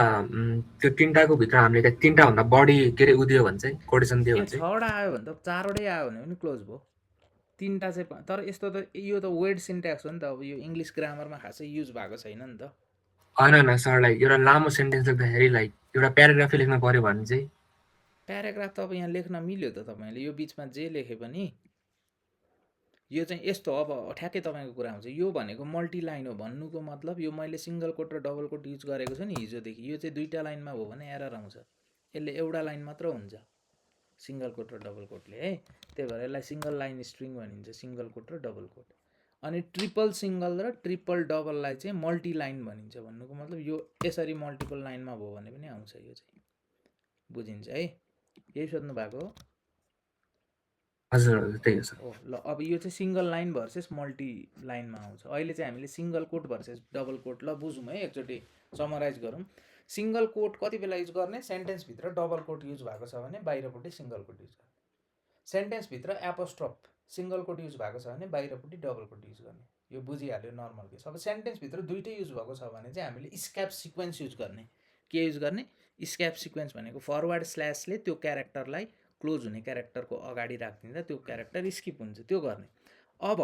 त्यो 3टाको भित्र हामीले त्यहाँ 3टा भन्दा बढी के अरे उदियो भने चाहिँ कोटेसन दियो भने चाहिँ 6वटा आयो भने त 4वटै आयो भने पनि क्लोज भयो। 3टा चाहिँ तर यस्तो त यो त वेड सिन्ट्याक्स हो नि त, अब यो इङ्ग्लिस ग्रामरमा खासै युज भएको छैन नि त। होइन सरलाई एउटा लामो सेन्टेन्स लेख्दाखेरि लाइक एउटा प्याराग्राफै लेख्न पर्यो भने चाहिँ प्याराग्राफ त अब यहाँ लेख्न मिल्यो त तपाईँले, यो बिचमा जे लेखे पनि यो चाहिँ यस्तो। अब ठ्याक्कै तपाईँको कुरा आउँछ, यो भनेको मल्टिलाइन हो भन्नुको मतलब यो मैले सिङ्गल कोट र डबल कोट युज गरेको छु नि हिजोदेखि, यो चाहिँ 2टा लाइनमा हो भने एरर आउँछ। यसले एउटा लाइन मात्र हुन्छ सिङ्गल कोट र डबल कोटले है, त्यही भएर यसलाई सिङ्गल लाइन स्ट्रिङ भनिन्छ, सिङ्गल कोट र डबल कोट। अनि ट्रिपल सिङ्गल र ट्रिपल डबललाई चाहिँ मल्टिलाइन भनिन्छ। भन्नुको मतलब यो यसरी मल्टिपल लाइनमा भयो भने पनि आउँछ, यो चाहिँ बुझिन्छ है। यही सोध्नु भएको हो? हजुर हजुर त्यही हो सर। ओ ल, अब यो चाहिँ सिङ्गल लाइन भर्सेस मल्टी लाइनमा आउँछ। अहिले चाहिँ हामीले single quote versus double quote, ल बुझौँ है, एकचोटि समराइज गरौँ। सिङ्गल कोट कति बेला युज गर्ने, सेन्टेन्सभित्र डबल कोट युज भएको छ भने बाहिरपट्टि सिङ्गल कोट युज गर्ने। सेन्टेन्सभित्र एपोस्ट्रोफ सिङ्गल कोट युज भएको छ भने बाहिरपट्टि डबल कोट युज गर्ने। यो बुझिहाल्यो नर्मल केस। अब सेन्टेन्सभित्र 2टै युज भएको छ भने चाहिँ हामीले स्क्याप सिक्वेन्स युज गर्ने। के युज गर्ने? स्क्याप सिक्वेन्स भनेको फरवर्ड स्ल्यासले त्यो क्यारेक्टरलाई क्लोज हुने क्यारेक्टरको अगाडि राखिदिँदा त्यो क्यारेक्टर स्किप हुन्छ, त्यो गर्ने। अब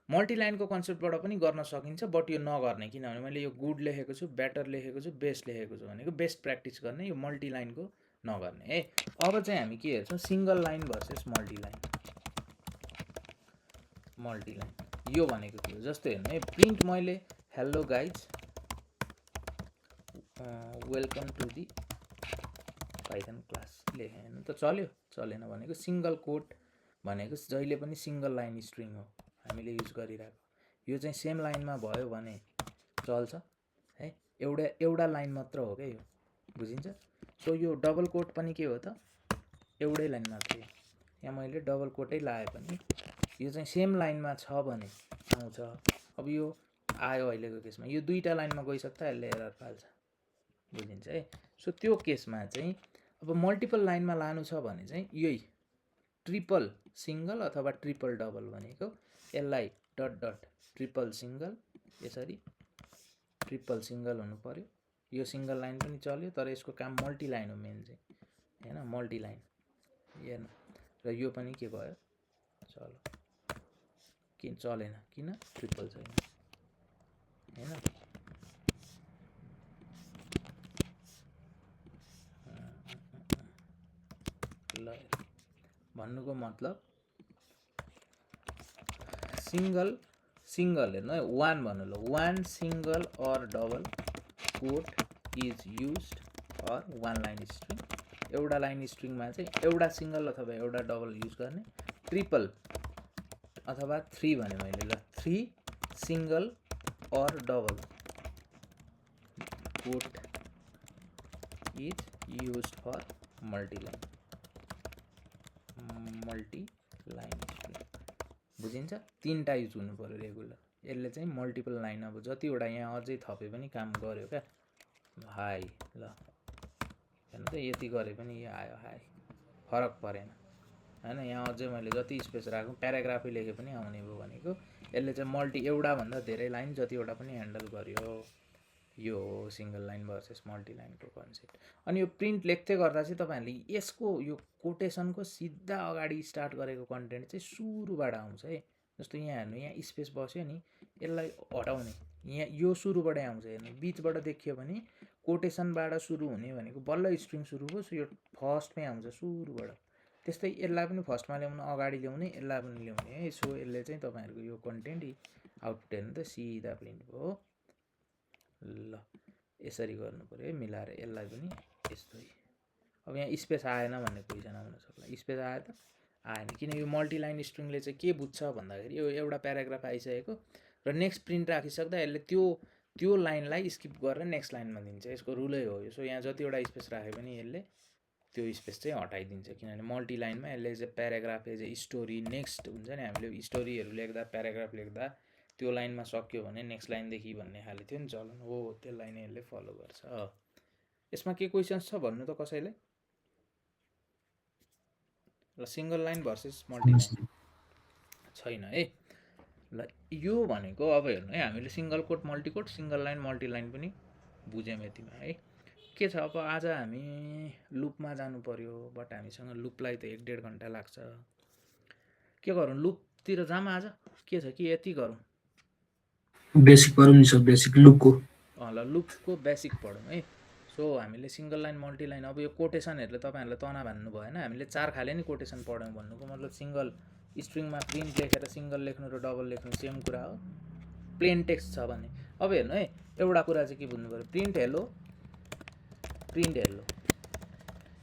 मल्टिलाइनको कन्सेप्टबाट पनि गर्न सकिन्छ, बट यो नगर्ने, किनभने मैले यो गुड लेखेको छु, बेटर लेखेको छु, बेस्ट लेखेको छु भनेको बेस्ट प्र्याक्टिस गर्ने, यो मल्टिलाइनको नगर्ने है। अब चाहिँ हामी के हेर्छौँ, single line versus multiline. Multiline यो भनेको के हो, जस्तो हेर्नु है, प्रिन्ट मैले hello guys welcome to the Python class लेखेँ होइन त, चल्यो? चलेन भनेको सिङ्गल कोट भनेको जहिले पनि सिङ्गल लाइन स्ट्रिङ हो हामीले युज गरिरहेको। यो चाहिँ सेम लाइनमा भयो भने चल्छ है, एउटा लाइन मात्र हो क्या यो, बुझिन्छ? सो यो डबल कोट पनि के हो त, एउटै लाइन मात्रै। यहाँ मैले डबल कोटै लाएँ पनि यो चाहिँ सेम लाइनमा छ भने आउँछ। अब यो आयो अहिलेको केसमा, यो 2टा लाइनमा गइसक्दा यसले एरर फाल्छ, बुझिन्छ है। सो त्यो केसमा चाहिँ अब मल्टिपल लाइनमा लानु छ भने चाहिँ यही ट्रिपल सिङ्गल अथवा ट्रिपल डबल भनेको यसलाई डट डट ट्रिपल सिङ्गल, यसरी ट्रिपल सिङ्गल हुनु पर्यो। यो सिङ्गल लाइन पनि चल्यो, तर यसको काम मल्टिलाइन हो मेन चाहिँ होइन, मल्टिलाइन हेर्नु। र यो पनि के भयो, चलो किन चलेन, किन ट्रिपल छैन होइन। ल भन्नुको मतलब सिङ्गल हेर्नु है, 1 भन्नु ल, 1 single or double quote is used for 1 line string एउटा लाइन स्ट्रिङमा चाहिँ एउटा सिङ्गल अथवा एउटा डबल युज गर्ने, ट्रिपल अथवा 3 भने मैले ल 3 single or double quote is used for multiline string. बुझिन्छ? 3टा युज हुनु पर्यो रेगुलर। यसले चाहिँ मल्टिपल लाइन अब जतिवटा यहाँ अझै थपे पनि काम गर्यो क्या। हाई ल हेर्नु त यति गरे पनि यो आयो हाई, फरक परेन हैन। यहाँ अझै मैले जति स्पेस राखौँ प्याराग्राफै लेखे पनि आउने भयो भनेको। यसले चाहिँ एउटा भन्दा धेरै लाइन जतिवटा पनि ह्यान्डल गर्यो। यो हो सिङ्गल लाइन भर्सेस मल्टी लाइनको कन्सेप्ट। अनि यो प्रिन्ट लेख्दै गर्दा चाहिँ तपाईँहरूले यसको यो कोटेसनको सिधा अगाडि स्टार्ट गरेको कन्टेन्ट चाहिँ सुरुबाट आउँछ है। जस्तो यहाँ हेर्नु, यहाँ स्पेस बस्यो नि, यसलाई हटाउने, यहाँ यो सुरुबाटै आउँछ। हेर्नु बिचबाट देखियो भने कोटेसनबाट सुरु हुने भनेको बल्ल स्ट्रिङ सुरु भयो, सो यो फर्स्टमै आउँछ सुरुबाट। त्यस्तै यसलाई पनि फर्स्टमा ल्याउनु, अगाडि ल्याउने, यसलाई पनि ल्याउने है। सो यसले चाहिँ तपाईँहरूको यो कन्टेन्ट आउटपुट हेर्नु त सिधा प्रिन्ट भयो। ल यसरी गर्नु पऱ्यो है मिलाएर, यसलाई पनि यस्तै। अब यहाँ स्पेस आएन भन्ने क्वेसन आउन सक्ला। स्पेस आयो त आएन, किन यो मल्टिलाइन स्ट्रिङले चाहिँ के बुझ्छ भन्दाखेरि यो एउटा प्याराग्राफ आइसकेको र नेक्स्ट प्रिन्ट राखिसक्दा यसले त्यो लाइनलाई स्किप गरेर नेक्स्ट लाइनमा दिन्छ। यसको रुलै हो यो। सो यहाँ जतिवटा स्पेस राखे पनि यसले त्यो स्पेस चाहिँ हटाइदिन्छ, किनभने मल्टिलाइनमा यसले as a paragraph as a story next हुन्छ नि, हामीले स्टोरीहरू लेख्दा प्याराग्राफ लेख्दा त्यो लाइनमा सक्यो भने नेक्स्ट लाइनदेखि भन्ने खाले थियो नि चलन हो, त्यसलाई नै यसले फलो गर्छ। यसमा के क्वेसन्स छ भन्नु त कसैले? ल सिङ्गल लाइन भर्सेस मल्टिलाइन छैन है। ल यो भनेको अब हेर्नु है, हामीले single quote multiquote, single line multiline पनि बुझ्यौँ यतिमा है। के छ अब आज हामी लुपमा जानु पर्यो, बट हामीसँग लुपलाई त 1.5 घन्टा लाग्छ। के गरौँ, लुपतिर जाऊँ आज? के छ कि यति गरौँ? बेसिक पढौँ नि सर, बेसिक लुपको। ल लुपको बेसिक पढौँ है। सो हामीले सिङ्गल लाइन मल्टिलाइन, अब यो कोटेसनहरूले तपाईँहरूलाई तना भन्नु भएन। हामीले 4 खाले नि कोटेसन पढ्यौँ भन्नुको मतलब सिङ्गल स्ट्रिङमा प्रिन्ट लेखेर सिङ्गल लेख्नु र डबल लेख्नु सेम कुरा हो, प्लेन टेक्स्ट छ भने। अब हेर्नु है, एउटा कुरा चाहिँ के बुझ्नु पऱ्यो, प्रिन्ट हेलो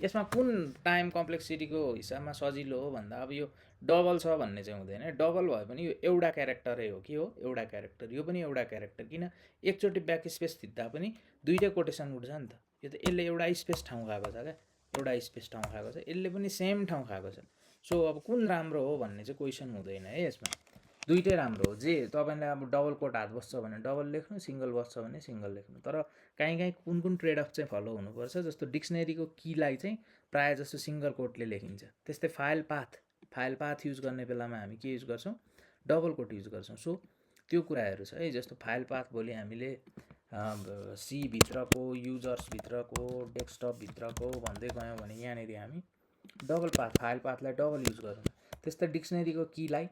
यसमा कुन टाइम कम्प्लेक्सिटीको हिसाबमा सजिलो हो भन्दा अब यो डबल छ भन्ने चाहिँ हुँदैन। डबल भए पनि यो एउटा क्यारेक्टरै हो कि हो, एउटा क्यारेक्टर, यो पनि एउटा क्यारेक्टर। किन एकचोटि ब्याक स्पेस थिच्दा पनि दुईटै कोटेसन उठ्छ नि त। यो त यसले एउटा स्पेस ठाउँ खाएको छ क्या, एउटा स्पेस ठाउँ खाएको छ, यसले पनि सेम ठाउँ खाएको छ। सो अब कुन राम्रो हो भन्ने चाहिँ क्वेसन हुँदैन है यसमा, दुइटै राम्रो हो। जे तपाईँलाई अब डबल कोट हात बस्छ भने डबल लेख्नु, सिङ्गल बस्छ भने सिङ्गल लेख्नु। तर काहीँ कुन ट्रेड अफ चाहिँ फलो हुनुपर्छ। जस्तो डिक्सनेरीको कीलाई चाहिँ प्रायः जस्तो सिङ्गल कोटले लेखिन्छ। त्यस्तै फाइल पाथ युज गर्ने बेलामा हामी के युज गर्छौँ, डबल कोट युज गर्छौँ। सो त्यो कुराहरू छ है। जस्तो फाइल पाथ भोलि हामीले सी भित्रको, युजर्सभित्रको, डेस्कटपभित्रको भन्दै गयौँ भने यहाँनिर हामी डबल पाथ, फाइल पाथलाई डबल युज गरौँ। त्यस्तै डिक्सनेरीको कीलाई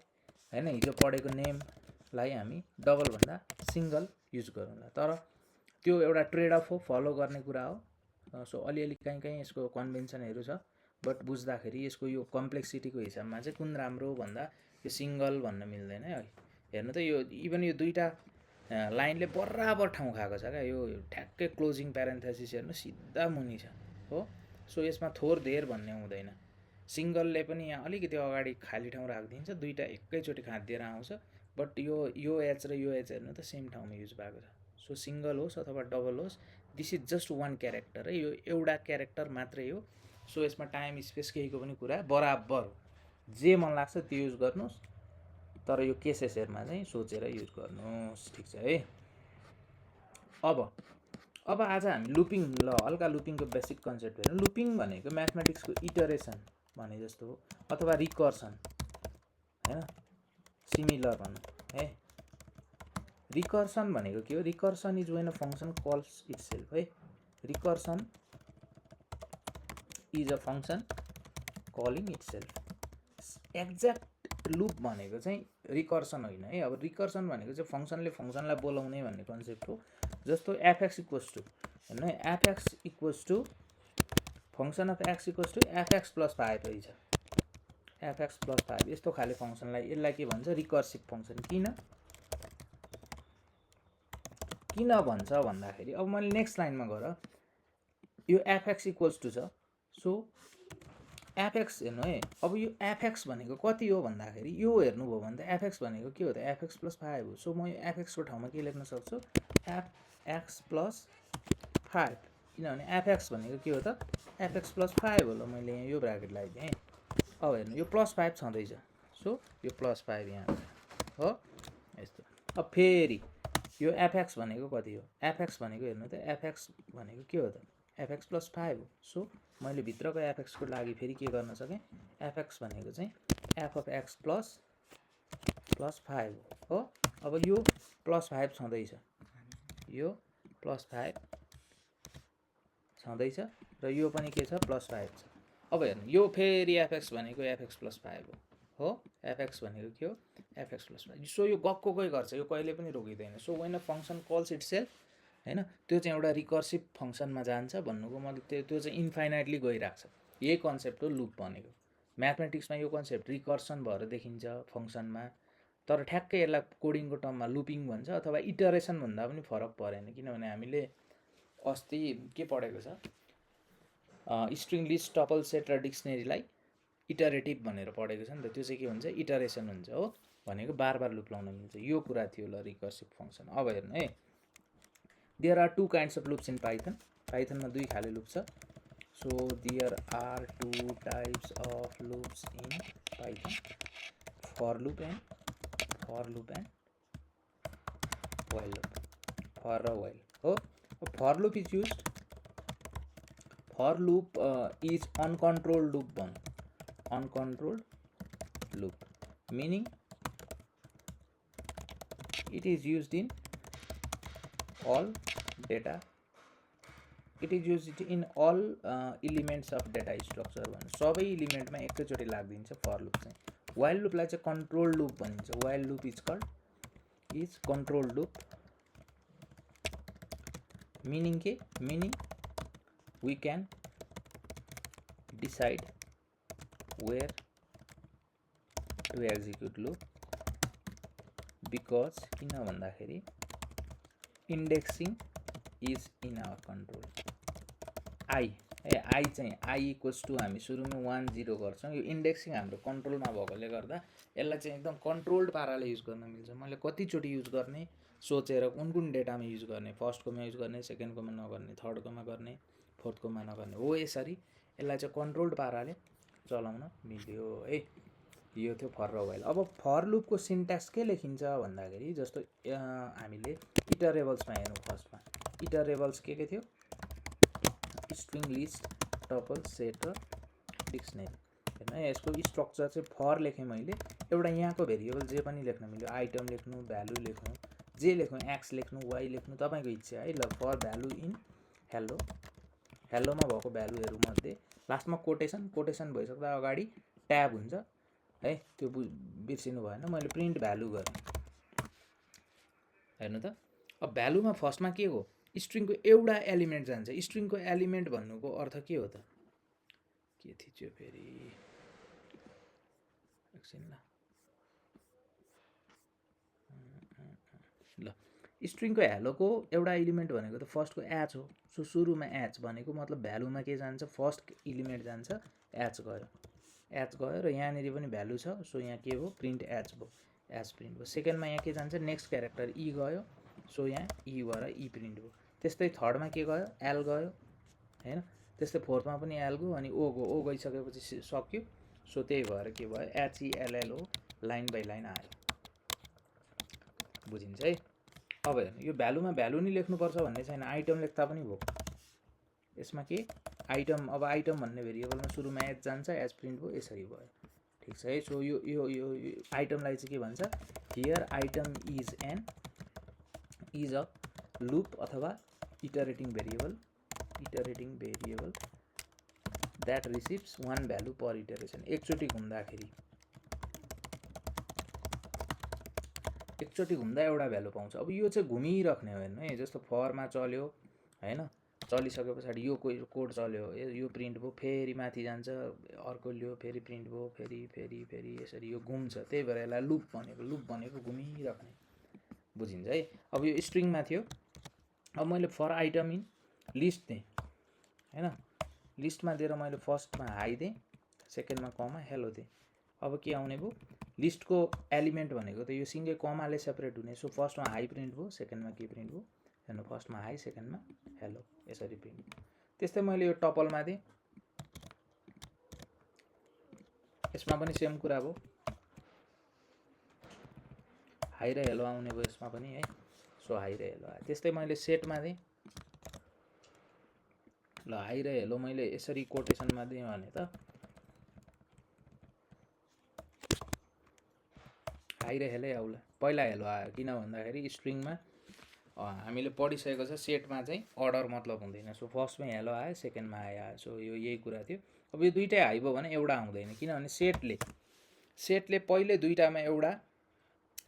हैन, हिजो पढेको नेमलाई हामी डबल भन्दा सिङ्गल युज गरौँला। तर त्यो एउटा ट्रेड अफ हो, फलो गर्ने कुरा हो। सो अलिअलि कहीँ यसको कन्भेन्सनहरू छ, बट बुझ्दाखेरि यसको यो कम्प्लेक्सिटीको हिसाबमा चाहिँ कुन राम्रो भन्दा यो सिङ्गल भन्न मिल्दैन है। हेर्नु त यो इभन यो दुईवटा लाइनले बराबर ठाउँ खाएको छ क्या। यो ठ्याक्कै क्लोजिङ प्यारेन्थेसिस हेर्नु सिधा मुनि छ हो। सो यसमा थोर धेर भन्ने हुँदैन। सिङ्गलले पनि यहाँ अलिकति अगाडि खाली ठाउँ राखिदिन्छ, दुईवटा एकैचोटि खाँदिएर आउँछ। बट यो एच र यो एच हेर्नु त सेम ठाउँमा युज भएको छ। सो सिङ्गल होस् अथवा डबल होस्, this is just one character है, यो एउटा क्यारेक्टर मात्रै हो। सो यसमा टाइम स्पेस केहीको पनि कुरा बराबर हो। जे मन लाग्छ त्यो युज गर्नुहोस्, तर यो केसेसहरूमा चाहिँ सोचेर युज गर्नुहोस्, ठिक छ है। अब आज हामी लुपिङ, ल हल्का लुपिङको बेसिक कन्सेप्ट हेर्नु। लुपिङ भनेको म्याथमेटिक्सको इटरेसन भने जस्तो हो, अथवा रिकर्सन हैन, सिमिलर भनौँ है। रिकर्सन भनेको के हो? Recursion is when a function calls itself है। Recursion is a function calling itself. Exact loop भनेको चाहिँ रिकर्सन होइन है। अब रिकर्सन भनेको चाहिँ फङ्सनले फङ्सनलाई बोलाउने भन्ने कन्सेप्ट हो। जस्तो एफएक्स इक्वल्स टू हेर्नु है, F X equals to function of X equals to F X plus 5 रहेछ। एफएक्स प्लस 5 यस्तो खाले फङ्सनलाई यसलाई के भन्छ? Recursive function. किन भन्छ भन्दाखेरि अब मैले नेक्स्ट लाइनमा गएर यो एफएक्स इक्वल्स टू छ, सो एफएक्स हेर्नु है, अब यो एफएक्स भनेको कति हो भन्दाखेरि यो हेर्नुभयो भने त एफएक्स भनेको के हो त एफएक्स प्लस 5 हो। सो म यो एफएक्सको ठाउँमा के लेख्न सक्छु एफएक्स प्लस 5, किनभने एफएक्स भनेको के हो त एफएक्स प्लस 5 हो। ल मैले यहाँ यो ब्राकेट लगाइदिएँ। अब हेर्नु यो प्लस 5 छँदैछ, सो यो प्लस 5 यहाँ हो यस्तो। अब फेरि यो एफएक्स भनेको कति हो, एफएक्स भनेको हेर्नु त एफएक्स भनेको के हो त एफएक्स प्लस 5 हो। सो मैले भित्रको एफएक्सको लागि फेरि के गर्न सकेँ, एफएक्स भनेको चाहिँ एफ अफ एक्स प्लस 5 हो। अब यो प्लस 5 छँदैछ, यो प्लस 5 छँदैछ र यो पनि के छ प्लस 5 छ। अब हेर्नु यो फेरि एफएक्स भनेको एफएक्स प्लस 5 हो एफएक्स भनेको के हो एफएक्स प्लस 5। सो यो गक्कै गर्छ, यो कहिले पनि रोकिँदैन। So when a function calls itself हैन, त्यो चाहिँ एउटा रिकर्सिभ फङ्सनमा जान्छ भन्नुको मतलब त्यो चाहिँ इन्फाइनाइटली गइरहेको छ। यही कन्सेप्ट हो लुप भनेको। म्याथमेटिक्समा यो कन्सेप्ट रिकर्सन भएर देखिन्छ फङ्सनमा, तर ठ्याक्कै यसलाई कोडिङको टर्ममा लुपिङ भन्छ अथवा इटरेसन भन्दा पनि फरक परेन। किनभने हामीले अस्ति के पढेको छ, स्ट्रिङ लिस्ट टपल सेट र डिक्सनेरीलाई इटरेटिभ भनेर पढेको छ नि त। त्यो चाहिँ के हुन्छ इटरेसन हुन्छ हो, भनेको बार बार लुप लाउन मिल्छ। यो कुरा थियो ल रिकर्सिभ फङ्सन। अब हेर्नु है, there are two kinds of loops in Python. पाइथनमा दुई खाले लुप छ। So there are two types of loops in Python, for loop and while loop, for र वाइल हो। For loop is used, for loop is uncontrolled loop भनौँ, uncontrolled loop meaning it is used in all data, it is used in all elements of data structure भन्नु सबै इलिमेन्टमा एकैचोटि लाग्दिन्छ for loop चाहिँ। While लुपलाई चाहिँ control loop भनिन्छ। While loop is control loop, meaning के, meaning we can decide where to execute loop because किन भन्दाखेरि indexing is in our control। I चाहिँ I इक्वल्स टू हामी सुरुमा 1 0 गर्छौँ। यो इन्डेक्सिङ हाम्रो कन्ट्रोलमा भएकोले गर्दा यसलाई चाहिँ एकदम कन्ट्रोल्ड पाराले युज गर्न मिल्छ। मैले कतिचोटि युज गर्ने सोचेर कुन डेटामा युज गर्ने, फर्स्टकोमा युज गर्ने, सेकेन्डकोमा नगर्ने, थर्डकोमा गर्ने, फोर्थकोमा नगर्ने हो। यसरी यसलाई चाहिँ कन्ट्रोल्ड पाराले चलाउन मिल्यो है। यो थियो फर र वाइल। अब फर लुपको सिन्ट्याक्स के लेखिन्छ भन्दाखेरि जस्तो हामीले इटरेबल्समा हेरौँ। फर्स्टमा इटरेबल्स के थियो, स्ट्रिङ लिस्ट टपल सेट र डिक्सनेरी हैन। यसको स्ट्रक्चर चाहिँ फर लेखेँ मैले, एउटा यहाँको भेरिएबल जे पनि लेख्न मिल्यो, आइटम लेख्नु, भ्यालु लेख्नु, जे लेख्नु, एक्स लेख्नु, वाइ लेख्नु, तपाईँको इच्छा है। ल फर भ्यालु इन हेलो, हेलोमा भएको भ्यालुहरू मध्ये लास्टमा कोटेसन भइसक्दा अगाडि ट्याब हुन्छ है, त्यो बिर्सिनु भएन। मैले प्रिन्ट भ्यालु गरेँ हेर्नु त। अब भ्यालुमा फर्स्टमा के हो, स्ट्रिङको एउटा एलिमेन्ट जान्छ। स्ट्रिङको एलिमेन्ट भन्नुको अर्थ के हो त, के थिच्यो फेरि एकछिन ल। स्ट्रिङको हेलोको एउटा एलिमेन्ट भनेको त फर्स्टको एच हो। सो सुरुमा एच भनेको मतलब भ्यालुमा के जान्छ, फर्स्ट एलिमेन्ट जान्छ, एच गयो र यहाँनिर पनि भ्यालु छ। सो यहाँ के भयो, प्रिन्ट एच भयो, एच प्रिन्ट भयो। सेकेन्डमा यहाँ के जान्छ, नेक्स्ट क्यारेक्टर ई गयो, सो यहाँ ई भएर ई प्रिन्ट भयो। त्यस्तै थर्डमा के गयो, एल गयो हैन। त्यस्तै फोर्थमा पनि एल गयो, अनि ओ गयो, ओ गइसकेपछि सक्यो। सो त्यही भएर के भयो, एचइएलएल हो, लाइन बाई लाइन आयो। बुझिन्छ है। अब हेर्नु यो भ्यालुमा भ्यालु नै लेख्नुपर्छ भन्ने छैन, आइटम लेख्दा पनि भयो। यसमा के आइटम, अब आइटम भन्ने भेरिएबलमा सुरुमा एच जान्छ, एच प्रिन्ट भयो, यसरी भयो। ठिक छ है। सो यो यो यो आइटमलाई चाहिँ के भन्छ, here item is a loop अथवा iterating variable that receives 1 value per iteration. एकचोटि घुम्दा एउटा भ्यालु पाउँछ। अब यो चाहिँ घुमिराख्ने हो हेर्नु है। जस्तो फरमा चल्यो हैन, चलिसके पछाडि यो कोड चल्यो, यो प्रिन्ट भयो, फेरि माथि जान्छ, अर्को ल्यो, फेरि प्रिन्ट भयो, फेरि यसरी यो घुम्छ। त्यही भएर यसलाई लुप भनेको घुमिराख्ने। बुझिन्छ है। अब यो स्ट्रिङमा थियो, अब मैले फर आइटम इन लिस्ट दिएँ हैन, लिस्टमा दिएर मैले फर्स्टमा हाई दिएँ, सेकेन्डमा कमा हेलो दिएँ। अब के आउने भयो, लिस्टको एलिमेन्ट भनेको त यो सिङ्गै कमाले सेपरेट हुने। सो फर्स्टमा हाई प्रिन्ट भयो, सेकेन्डमा के प्रिन्ट भयो, हेर्नु फर्स्टमा हाई सेकेन्डमा हेलो, यसरी प्रिन्ट भयो। त्यस्तै मैले यो टपलमा दिएँ, यसमा पनि सेम कुरा भयो, हाई र हेलो आउने भयो यसमा पनि है। सो हाई र हेलो आयो। त्यस्तै मैले सेटमा दिएँ, ल हाई र हेलो मैले यसरी कोटेसनमा दिएँ भने त हाई र हेलै आउला। पहिला हेलो आयो, किन भन्दाखेरि स्ट्रिङमा हामीले पढिसकेको छ सेटमा चाहिँ अर्डर मतलब हुँदैन। सो फर्स्टमै हेलो आयो, सेकेन्डमा हाई आयो। सो यो यही कुरा थियो। अब यो दुइटै हाई भयो भने एउटा आउँदैन, किनभने सेटले पहिले दुइटामा एउटा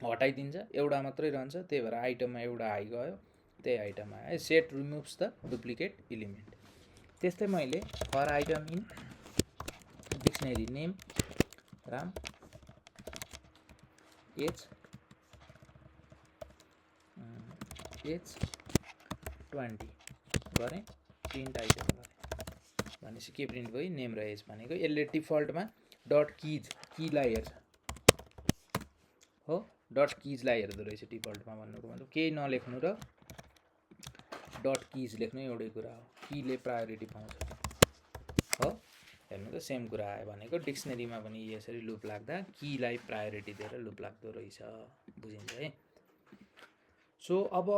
हटाइदिन्छ, एउटा मात्रै रहन्छ। त्यही भएर आइटममा एउटा हाई गयो, त्यही आइटम आयो है। Set removes the duplicate element. त्यस्तै मैले for item in dictionary name Ram age 20 गरेँ, प्रिन्ट आइटम गरेँ भनेपछि के प्रिन्ट भयो, नेम र एज भनेको। यसले डिफल्टमा डट कीलाई हेर्छ हो, डट किजलाई हेर्दो रहेछ डिफल्टमा। भन्नुको मतलब केही नलेख्नु र डट किज लेख्नु एउटै कुरा हो। कीले प्रायोरिटी पाउँछ हो, हेर्नु त सेम कुरा आयो भनेको। डिक्सनरीमा पनि यसरी लुप लाग्दा कीलाई प्रायोरिटी दिएर लुप लाग्दो रहेछ, बुझिन्छ है। सो अब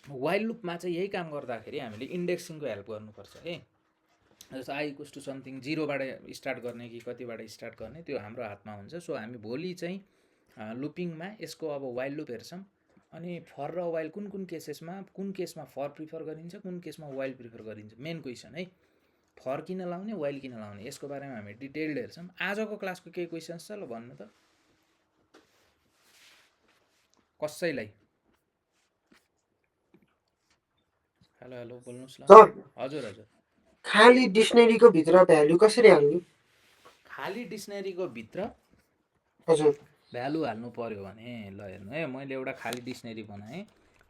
वाइल लुपमा चाहिँ यही काम गर्दाखेरि हामीले इन्डेक्सिङको हेल्प गर्नुपर्छ है। जस्तो आई इक्वल्स टु समथिङ 0बाट स्टार्ट गर्ने कि कतिबाट स्टार्ट गर्ने त्यो हाम्रो हातमा हुन्छ। सो हामी भोलि चाहिँ लुपिङमा यसको अब वाइल लुप हेर्छौँ। अनि फर र वाइल कुन केसेसमा, कुन केसमा फर प्रिफर गरिन्छ, कुन केसमा वाइल प्रिफर गरिन्छ, मेन क्वेसन है। फर किन लाउने, वाइल किन लाउने, यसको बारेमा हामी डिटेल्ड हेर्छौँ। आजको क्लासको केही क्वेसन्स छ, ल भन्नु त कसैलाई। हेलो हेलो बोल्नुहोस् ल। सर हजुर हजुर। खाली डिक्सनरीको भित्र भ्यालु कसरी हाल्नु? खाली डिक्सनरीको भित्र हजुर भ्यालु हाल्नु पर्यो भने ल हेर्नु है, मैले एउटा खाली डिक्सनरी बनाएँ,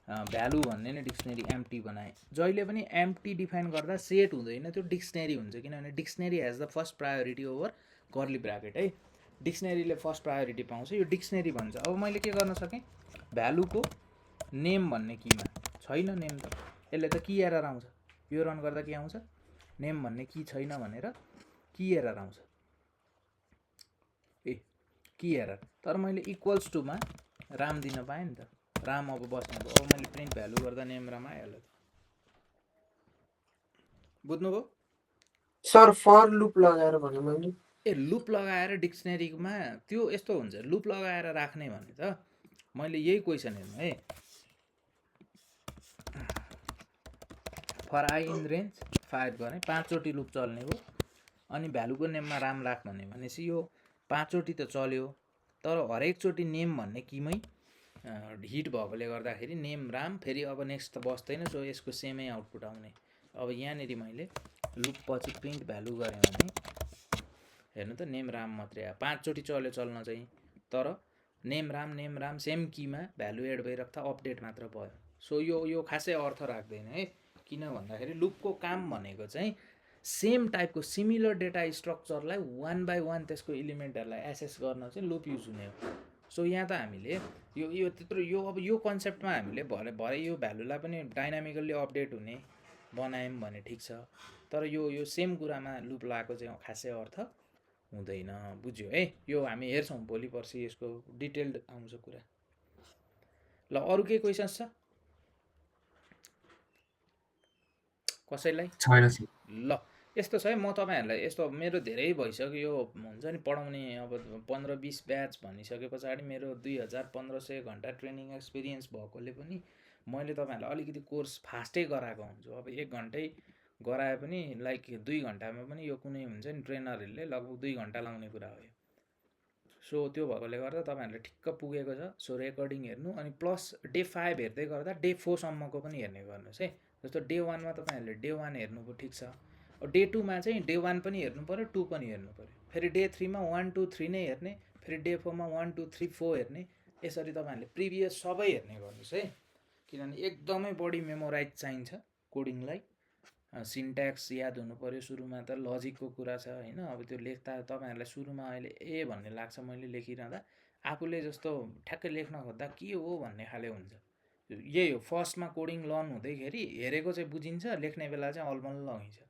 भ्यालु भन्ने नै डिक्सनरी एम्प्टी बनाएँ। जहिले पनि एम्प्टी डिफाइन गर्दा सेट हुँदैन, त्यो डिक्सनरी हुन्छ। किनभने dictionary has the first priority over curly bracket है। डिक्सनरीले फर्स्ट प्रायोरिटी पाउँछ, यो डिक्सनरी भन्छ। अब मैले के गर्न सकेँ, भ्यालुको नेम भन्ने कीमा छैन नेम त, यसले त की एरर आउँछ। यो रन गर्दा के आउँछ, नेम भन्ने की छैन भनेर की एरर आउँछ, ए की एरर। तर मैले इक्वल्स टुमा राम दिन पाएँ नि त, राम अब बस्ने भयो। अब मैले प्रिन्ट भ्यालु गर्दा नेम राम आइहाल्यो। बुझ्नुभयो सर? फर लुप लगाएर भने मैले ए लुप लगाएर डिक्सनरीमा त्यो यस्तो हुन्छ, लुप लगाएर राख्ने भने त मैले यही क्वेसन हेर्नु है, फर आई इन रेन्ज 5 गरेँ, 5 चोटि लुप चल्ने हो। अनि भ्यालुको नेममा राम राख भन्ने भनेपछि यो 5 चोटि त चल्यो, तर हरेक चोटि नेम भन्ने कीमै हिट भएकोले गर्दाखेरि नेम राम फेरि अब नेक्स्ट त बस्दैन। सो यसको सेमै आउटपुट आउने। अब यहाँनिर मैले लुप पछि प्रिन्ट भ्यालु गरेँ भने हेर्नु त नेम राम मात्रै आयो। 5 चोटि चल्यो चल्न चाहिँ, तर नेम राम सेम कीमा भ्यालु एड भइरहेको छ, अपडेट मात्र भयो। सो यो खासै अर्थ राख्दैन है। किन भन्दाखेरि लुपको काम भनेको चाहिँ सेम टाइपको सिमिलर डेटा स्ट्रक्चरलाई 1 बाई 1 त्यसको इलिमेन्टहरूलाई एसेस गर्न चाहिँ लुप युज हुने हो। सो यहाँ त हामीले यो त्यत्रो अब यो कन्सेप्टमा हामीले भरे यो भ्यालुलाई पनि डाइनामिकल्ली अपडेट हुने बनायौँ भने ठिक छ, तर यो सेम कुरामा लुप लगाएको चाहिँ खासै अर्थ हुँदैन, बुझ्यो है। यो हामी हेर्छौँ भोलि पर्सि, यसको डिटेल्ड आउँछ कुरा। ल अरू केही क्वेसन्स छ कसैलाई? छैन सर। ल यस्तो छ है, म तपाईँहरूलाई यस्तो मेरो धेरै भइसक्यो यो हुन्छ नि पढाउने, अब 15-20 ब्याच भनिसके पछाडि मेरो 2500 घन्टा ट्रेनिङ एक्सपिरियन्स भएकोले पनि मैले तपाईँहरूलाई अलिकति कोर्स फास्टै गराएको हुन्छु। अब 1 घन्टै गराए पनि लाइक 2 घन्टामा पनि यो कुनै हुन्छ नि ट्रेनरहरूले लगभग 2 घन्टा लाउने कुरा हो यो। सो त्यो भएकोले गर्दा तपाईँहरूलाई ठिक्क पुगेको छ। सो रेकर्डिङ हेर्नु, अनि प्लस डे 5 हेर्दै गर्दा डे 4 सम्मको पनि हेर्ने गर्नुहोस् है। जस्तो डे 1मा तपाईँहरूले डे 1 हेर्नुभयो, ठिक छ। अब डे 2मा चाहिँ डे 1 पनि हेर्नु पऱ्यो, 2 पनि हेर्नु पऱ्यो। फेरि डे 3मा 1 2 3 नै हेर्ने, फेरि डे 4मा 1 2 3 4 हेर्ने। यसरी तपाईँहरूले प्रिभियस सबै हेर्ने गर्नुहोस् है, किनभने एकदमै बढी मेमोराइज चाहिन्छ कोडिङलाई। सिन्ट्याक्स याद हुनु पऱ्यो सुरुमा त लजिकको कुरा छ होइन। अब त्यो लेख्दा तपाईँहरूलाई सुरुमा अहिले ए भन्ने लाग्छ मैले लेखिरहँदा, आफूले जस्तो ठ्याक्कै लेख्न खोज्दा के हो भन्ने खाले हुन्छ। यही हो फर्स्टमा कोडिङ लर्न हुँदैखेरि हेरेको चाहिँ बुझिन्छ, लेख्ने बेला चाहिँ अलमल्ल हुन्छ।